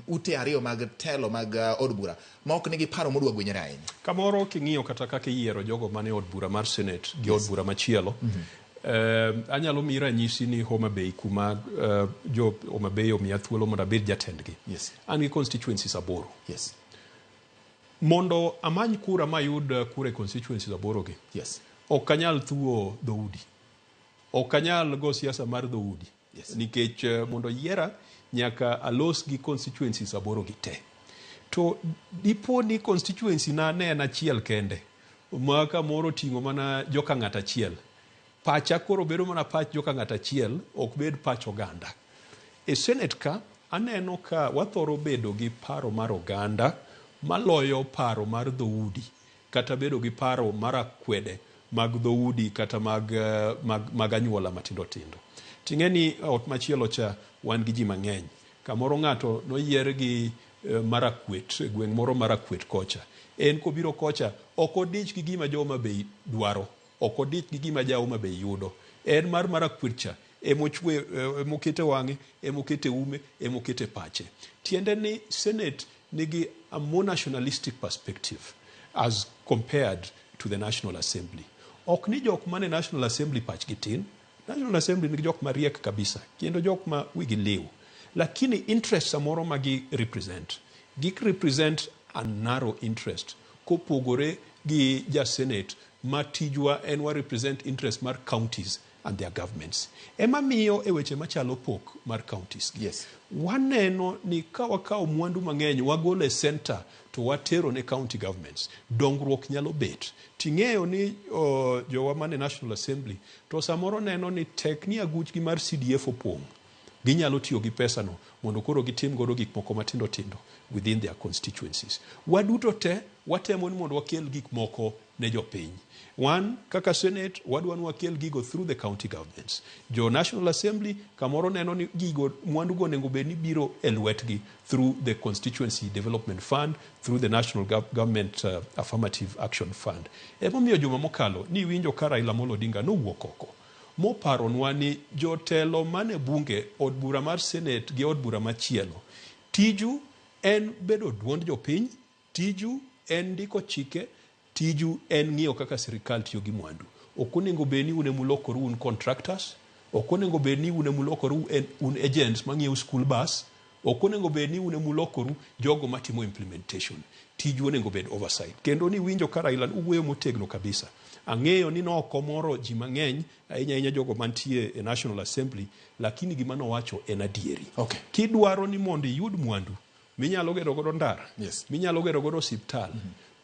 ute ariyo mag telo mag od bura ma ok nigi paro modwa gwenyore ahinya? Kamoro king'iyo kata kaka iyiero jogo mane od bura mar Senate gi od bura machielo, anyalo miyi ranyisi ni Homa Bay kuma jo Homa Bay omiya thuolo mondo abed jatendgi. An gi constituencies 8. Mondo amany kura mayud kura e constituencies 8 gi. Ok anyal thuo dhoudi. Ok anyal go siasa mar dhoudi. Nikech mondo yiera nyaka alos gi constituencies 8 gi te. To dipo ni constituency na ne en achiel kende, ma kamoro oting'o mana joka ng'at achiel. Pacha koro bedo mana pach joka ng'at achiel, ok bed pach oganda. E Senate ka, aneno ka wathoro bedo gi paro mar oganda maloyo paro mar dhoudi, kata bedo gi paro mar akwede mag dhoudi kata mag anyuola matindo tindo. Ting'e ni ot machielo cha wan gi ji mang'eny. Kamoro ng'ato noyier gi Marakwet, gweng' moro Marakwet kocha. En kobiro kocha, ok odich gi gima jo Homa Bay dwaro. Ok odich gi gima ja Homa Bay yudo. En mar Marakwet cha, emochwe, emokete wang'e, emokete ume, emokete pache. Tiende ni Senate nigi a more nationalistic perspective as compared to the National Assembly. Ok ni jok mane National Assembly pachgi tin. National Assembly nigi jok mariek kabisa, kendo jok ma wigi liw. Lakini interest samoro ma gi represent, gik represent a narrow interest kopogore gi ja Senate ma tijwa en wa represent interest mar counties and their governments. Ema miyo e weche machalo pok mar counties gi. Waneno ni ka wakawo mwandu mang'eny wagolo e center to watero ne county governments, dongruok nyalo bet. Ting'eyo ni jowa mane National Assembly to samoro neno ni tek ni aguchgi mar CDF opong', ginyalo tiyo gi pesano mondo koro gitim godo gik moko matindo tindo within their constituencies. Waduto te watemo ni mondo wakel gik moko ne jopiny. Wan kaka Senate wadwa ni wakel gigo through the county governments. Jo National Assembly kamoro neno ni gigo mwandu go onego bed ni biro e lwetgi through the Constituency Development Fund, through the National Government Affirmative Action Fund. Emomiyo juma mokalo ni winjo ka Raila Amolo Odinga nowuok oko moparonwa ni jotelo mane bunge, od bura mar Senate gi od bura machielo, tiju en bedo duond jopiny, tiju en ndiko chike, tiju en ng'iyo kaka sirikal tiyo gi mwandu. Ok onego bed ni un emulokoru un contractors, ok onego bed ni un emulokoru un agents mang'iewo school bus, Ok onego bed ni un emulokoru jogo matimo implementation. Tiju onego bed oversight. Kendo ni winjo ka Raila owuoyo motegno kabisa. Ang'eyo ni nok omoro ji mang'eny, ahinya ahinya jogo mantie e National Assembly, lakini gima nowacho en adieri. Kidwaro ni mondo iyud mwandu minyalo gero godo ndara, minyalo gero godo osiptal,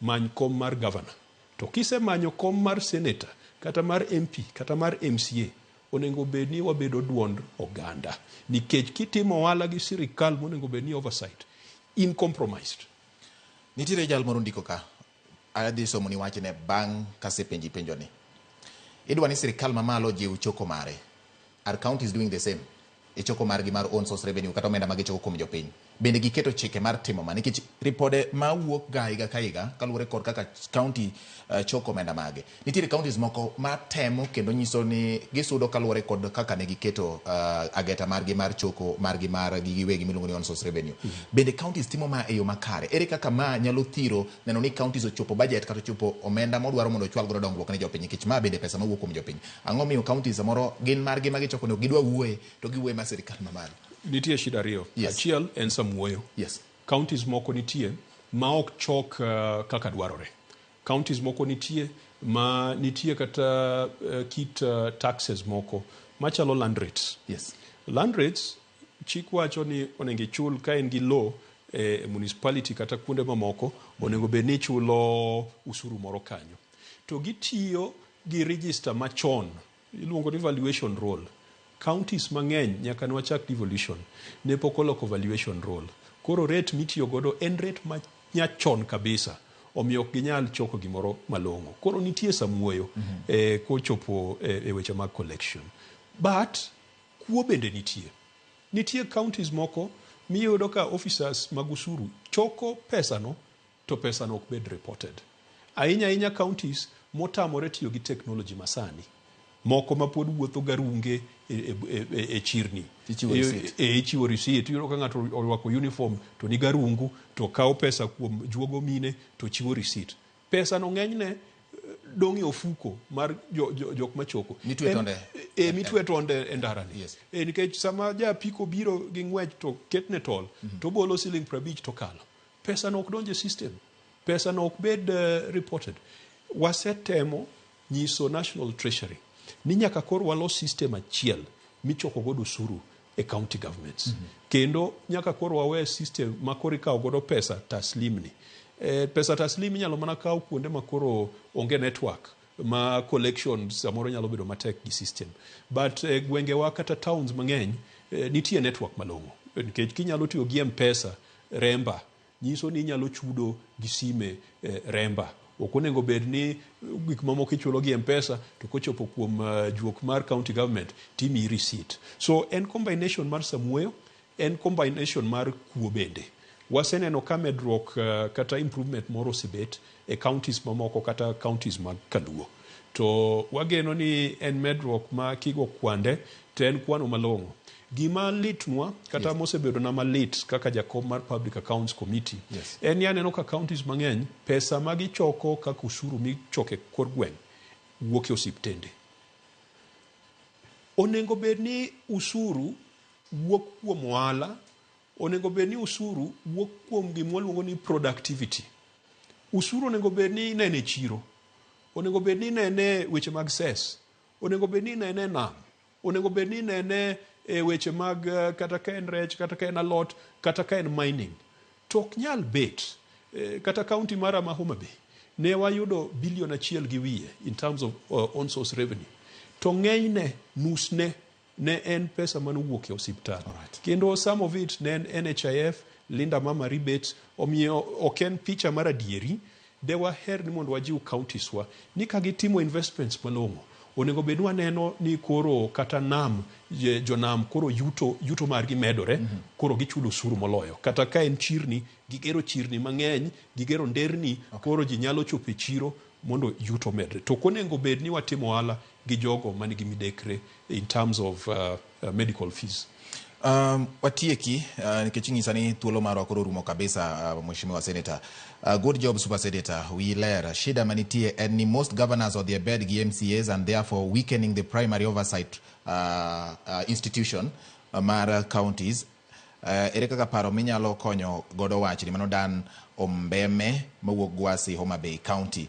many kom mar governor. To kisemanyo kom mar senator, kata mar MP, kata mar MCA, onego bed ni wabedo duond oganda. Nikech kitimo ohala gi sirikal monego bed ni oversight, in compromised. Nitiere jal moro ndiko ka, adhi somoni wachne bang' kasepenji penjoni. Idwa ni sirikal mamalo ojiw choko mare. Are counties doing the same? E choko margi mar own source revenue kata omenda ma gichoko kuom jopiny. Bende giketo chike mar timo ma nikech ripode ma wuok ga higa ka higa kaluwore kod kaka county choko omenda mage. Nitiere counties moko ma temo kendo nyiso ni gisudo kaluwore kod kaka ne giketo ageta margi mar choko margi mar gi giwegi miluongo ni own source revenue. Bende counties timo ma e yo makare? Ere kaka ma nyalo thiro neno ni counties ochopo budget kata ochopo omenda modwaro mondo ochwal godo dongruok ne jopiny nikech ma bende pesa mawuok kuom jopiny. Ang'o miyo counties samoro gin margi ma gichoko ni ok gidwa wuoye to giwuoye mar sirikal mamalo? Nitie shida ariyo. Achiel en samuoyo. Counties moko nitie ma ok chok kaka dwarore. Counties moko nitie ma nitie kata kit taxes moko machalo land rates. Land rates chik wacho ni onego ichul ka en gi low e municipality kata kuonde mamoko onego bed ni ichulo usuru moro kanyo. To gitiyo gi register machon iluongo ni valuation roll. Counties mang'eny nyaka ne wachak devolution ne pok oloko valuation roll. Koro rate mitiyo godo en rate ma nyachon kabisa. Omiyo ok ginyal choko gimoro malong'o. Koro nitie samuoyo kochopo e weche mag collection. But kuo bende nitie. Nitie counties moko miyudo ka officers mag usuru choko pesano to pesano ok bed reported. Ahinya ahinya counties motamore tiyo gi technology masani. Moko ma pod wuotho garunge e chirni. Ichiwo receipt. Ichiwo receipt. Iyudo ka ng'ato orwako uniform to ni garungu to kawo pesa kuom juogo mine to chiwo receipt. Pesa no ng'enyne dong' e ofuko mar jok machoko. Mitwe tonde. Mitwe tonde e ndara ni. Nikech sama ja apiko biro gi ng'wech to ketne tol, to bolo siling 50 to kalo. Pesa no ok donj e system. Pesa no ok bed reported. Wasetemo nyiso National Treasury ni nyaka koro walos system achiel michoko godo osuru e county governments. Kendo nyaka koro wawe system ma koro ikawo godo pesa taslim ni. Pesa taslim inyalo mana kaw kuonde ma koro onge network ma collection samoro nyalo bedo matek gi system. But gwengewa kata towns mang'eny nitie network malong'o. Nikech kinyalo tiyo gi M-Pesa Remba nyiso ni inyalo chudo gi sime Remba. Ok onego bed ni gik mamoko ichulo gi M-Pesa to kochopo kuom juok mar county government timiyi receipt. So en combination mar samuoyo, en combination mar kuo bende. Waseneno ka medruok kata improvement moro osebet e counties mamoko kata counties mag Kaluo. To wageno ni en medruok ma kigo kwande to en kwano malong'o. Gima litnwa kata mosebedo na malit kaka jakom mar Public Accounts Committee en ni aneno ka counties mang'eny pesa ma gichoko kaka usuru michoko e kor gweng' wuok e osiptende. Onego bed ni usuru wuok kuom ohala, onego bed ni usuru wuok kuom gima waluongo ni productivity. Usuru onego bed ni inene e chiro, onego bed ni inene weche mag cess, onego bed ni inene e nam, onego bed ni inene e weche mag kata ka en rech, kata ka en alot, kata ka en mining. To ok nyal bet kata county mara ma Homa Bay ne wayudo bilion 1.5 in terms of on source revenue. To ng'enyne, nusne ne en pesa manowuok e osiptal. Kendo some of it ne en NHIF, Linda Mama rebates, omiyo ok en picha mar adieri. De waher ni mondo wajiw counties wa ni ka gitimo investments malong'o, onego bed ni waneno ni koro kata nam, jonam koro yuto margi medore, koro gichulo osuru moloyo. Kata ka en chirni, gigero chirni mang'eny, gigero nderni, koro ji nyalo chopo e chiro mondo yuto medre. To ok onego bed ni watimo ohala gi jogo manigi midekre in terms of medical fees. Watieki nikech inyisa ni thuolo marwa koro orumo kabisa, Mheshimiwa Senator. Good job, Super Senator. Wi ler. Shida manitie en ni most governors odhi e bed gi MCAs and therefore weakening the primary oversight institution mar counties. Ere kaka paro minyalo konyo godo wachni? Mano Dan Ombeme mawuok Gwasi, Homa Bay County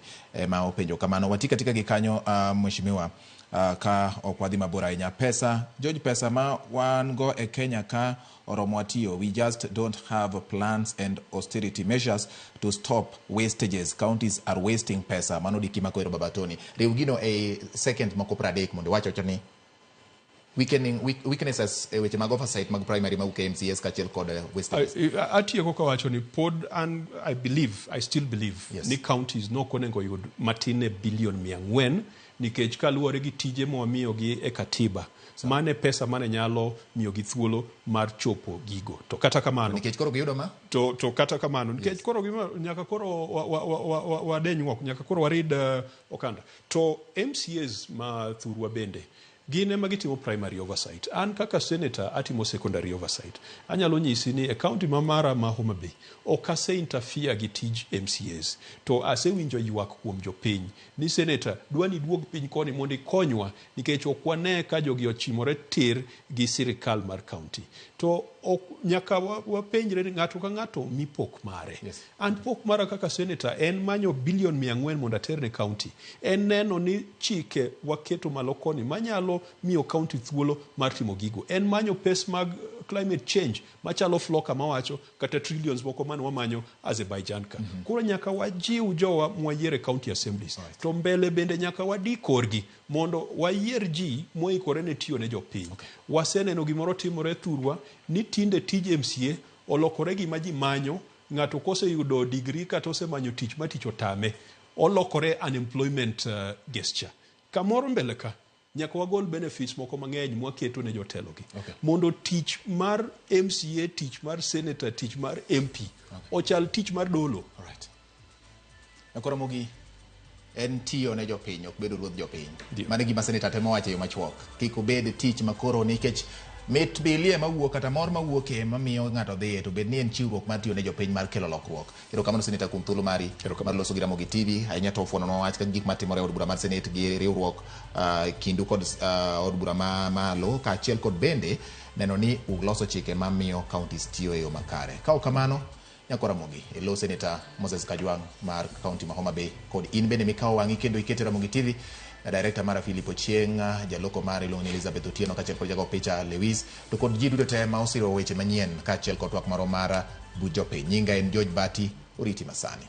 ma openjo kamano. Wati katika gi kanyo, mheshimiwa, ka ok wadhi mabor ahinya. Pesa, George, pesa ma wan go e Kenya ka oromo tiyo. We just don't have plans and austerity measures to stop wastages. Counties are wasting pesa. Mano diki mako ero Baba Tony. Riw gino e second moko 30 mondo iwach wacho ni weakening weaknesses e weche mag oversight mag primary mag KMCS kaachiel kod wastages. Atieko kawacho ni pod an I believe, I still believe ni counties nok onego yud matin ne bilion 400 nikech kaluwore gi tije mwamiyogi e katiba, mane pesa mane nyalo miyogi thuolo mar chopo gigo. To kata kamano, nikech koro giyudo ma to kata kamano nikech koro gima nyaka koro wadenyruok, nyaka koro warid okanda. To MCAs ma thurwa bende gin ema gitimo primary oversight. An kaka senator atimo secondary oversight. Anyalo nyisi ni e county ma mara ma Homa Bay ok ase interfere gi tij MCAs, to asewinjo ywak kuom jopiny ni senator dwa ni duog piny koni mondo ikonywa nikech ok wane ka jogi ochimore tir gi sirikal mar county. To ok, nyaka wapenjre ni ng'ato ka ng'ato mi pok mare. An pok mara kaka senator en manyo bilion 400 mondo ater ne county. En neno ni chike waketo malo koni manyalo miyo county thuolo mar timo gigo. En manyo pes mag climate change machalo Floka mawacho kata trillions moko mane wamanyo Azerbaijan ka. Koro nyaka wajiw jowa mwayiero e county assemblies. To mbele bende nyaka wadi korgi mondo wayier ji moikore ne tiyo ne jopiny. Waseneno gimoro timore thurwa ni tinde tij MCA olokore gima ji manyo. Ng'ato koseyudo degree kata osemanyo tich ma tich otame, olokore unemployment gesture. Kamoro mbele ka nyaka wagol benefits moko mang'eny mwaketo ne jotelo gi. Mondo tich mar MCA, tich mar senator, tich mar MP ochal tich mar dolo. Koro mogi en tiyo ne jopiny, ok bedo ruodh jopiny. Mano e gima senator temo wacho e yo machuok. Kik obed tich makoro nikech mit bilie mawuok kata mor mawuok e mamiyo ng'ato dhiye, to bed ni en chiwruok mar tiyo ne jopiny mar kelo lokruok. Erokamano senator kuom thuolo mari mar loso gi Ramogi TV, ahinya to fuononwa wach kaka gik matimore e od bura mar Senate gi riwruok kindu kod od bura ma malo, kaachiel kod bende neno ni uloso chike mamiyo counties tiyo e yo makare. Ka ok kamano, Nyako Ramogi, e lo Senator Moses Kajwang' mar county ma Homa Bay, kod in bende mikawo wang'i kendo ikete Ramogi TV, director mara Philip Ochieng', jaloko mara iluongo ni Elizabeth Otieno, kaachiel kod jago picha Lewis, to kod ji duto te ma osiro weche manyien kaachiel kod twak marwa mar buch jopiny. Nyinga en George Bati, oriti masani.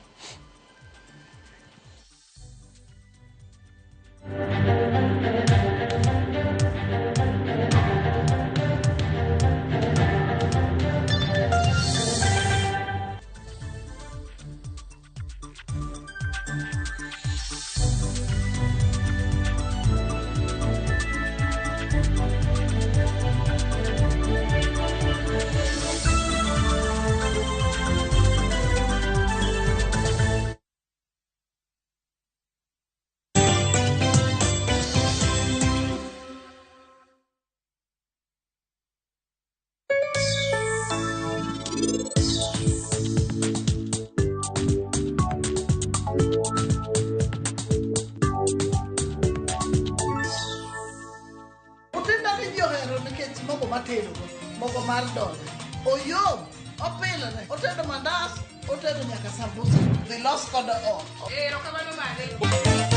Otinda ni ji ohero nikech mogo matedogo, mogo mar dole. Oyom, opilore, otedo mandas, otedo nyaka sambusa. Dhi los kode ot. Erokamano madhe.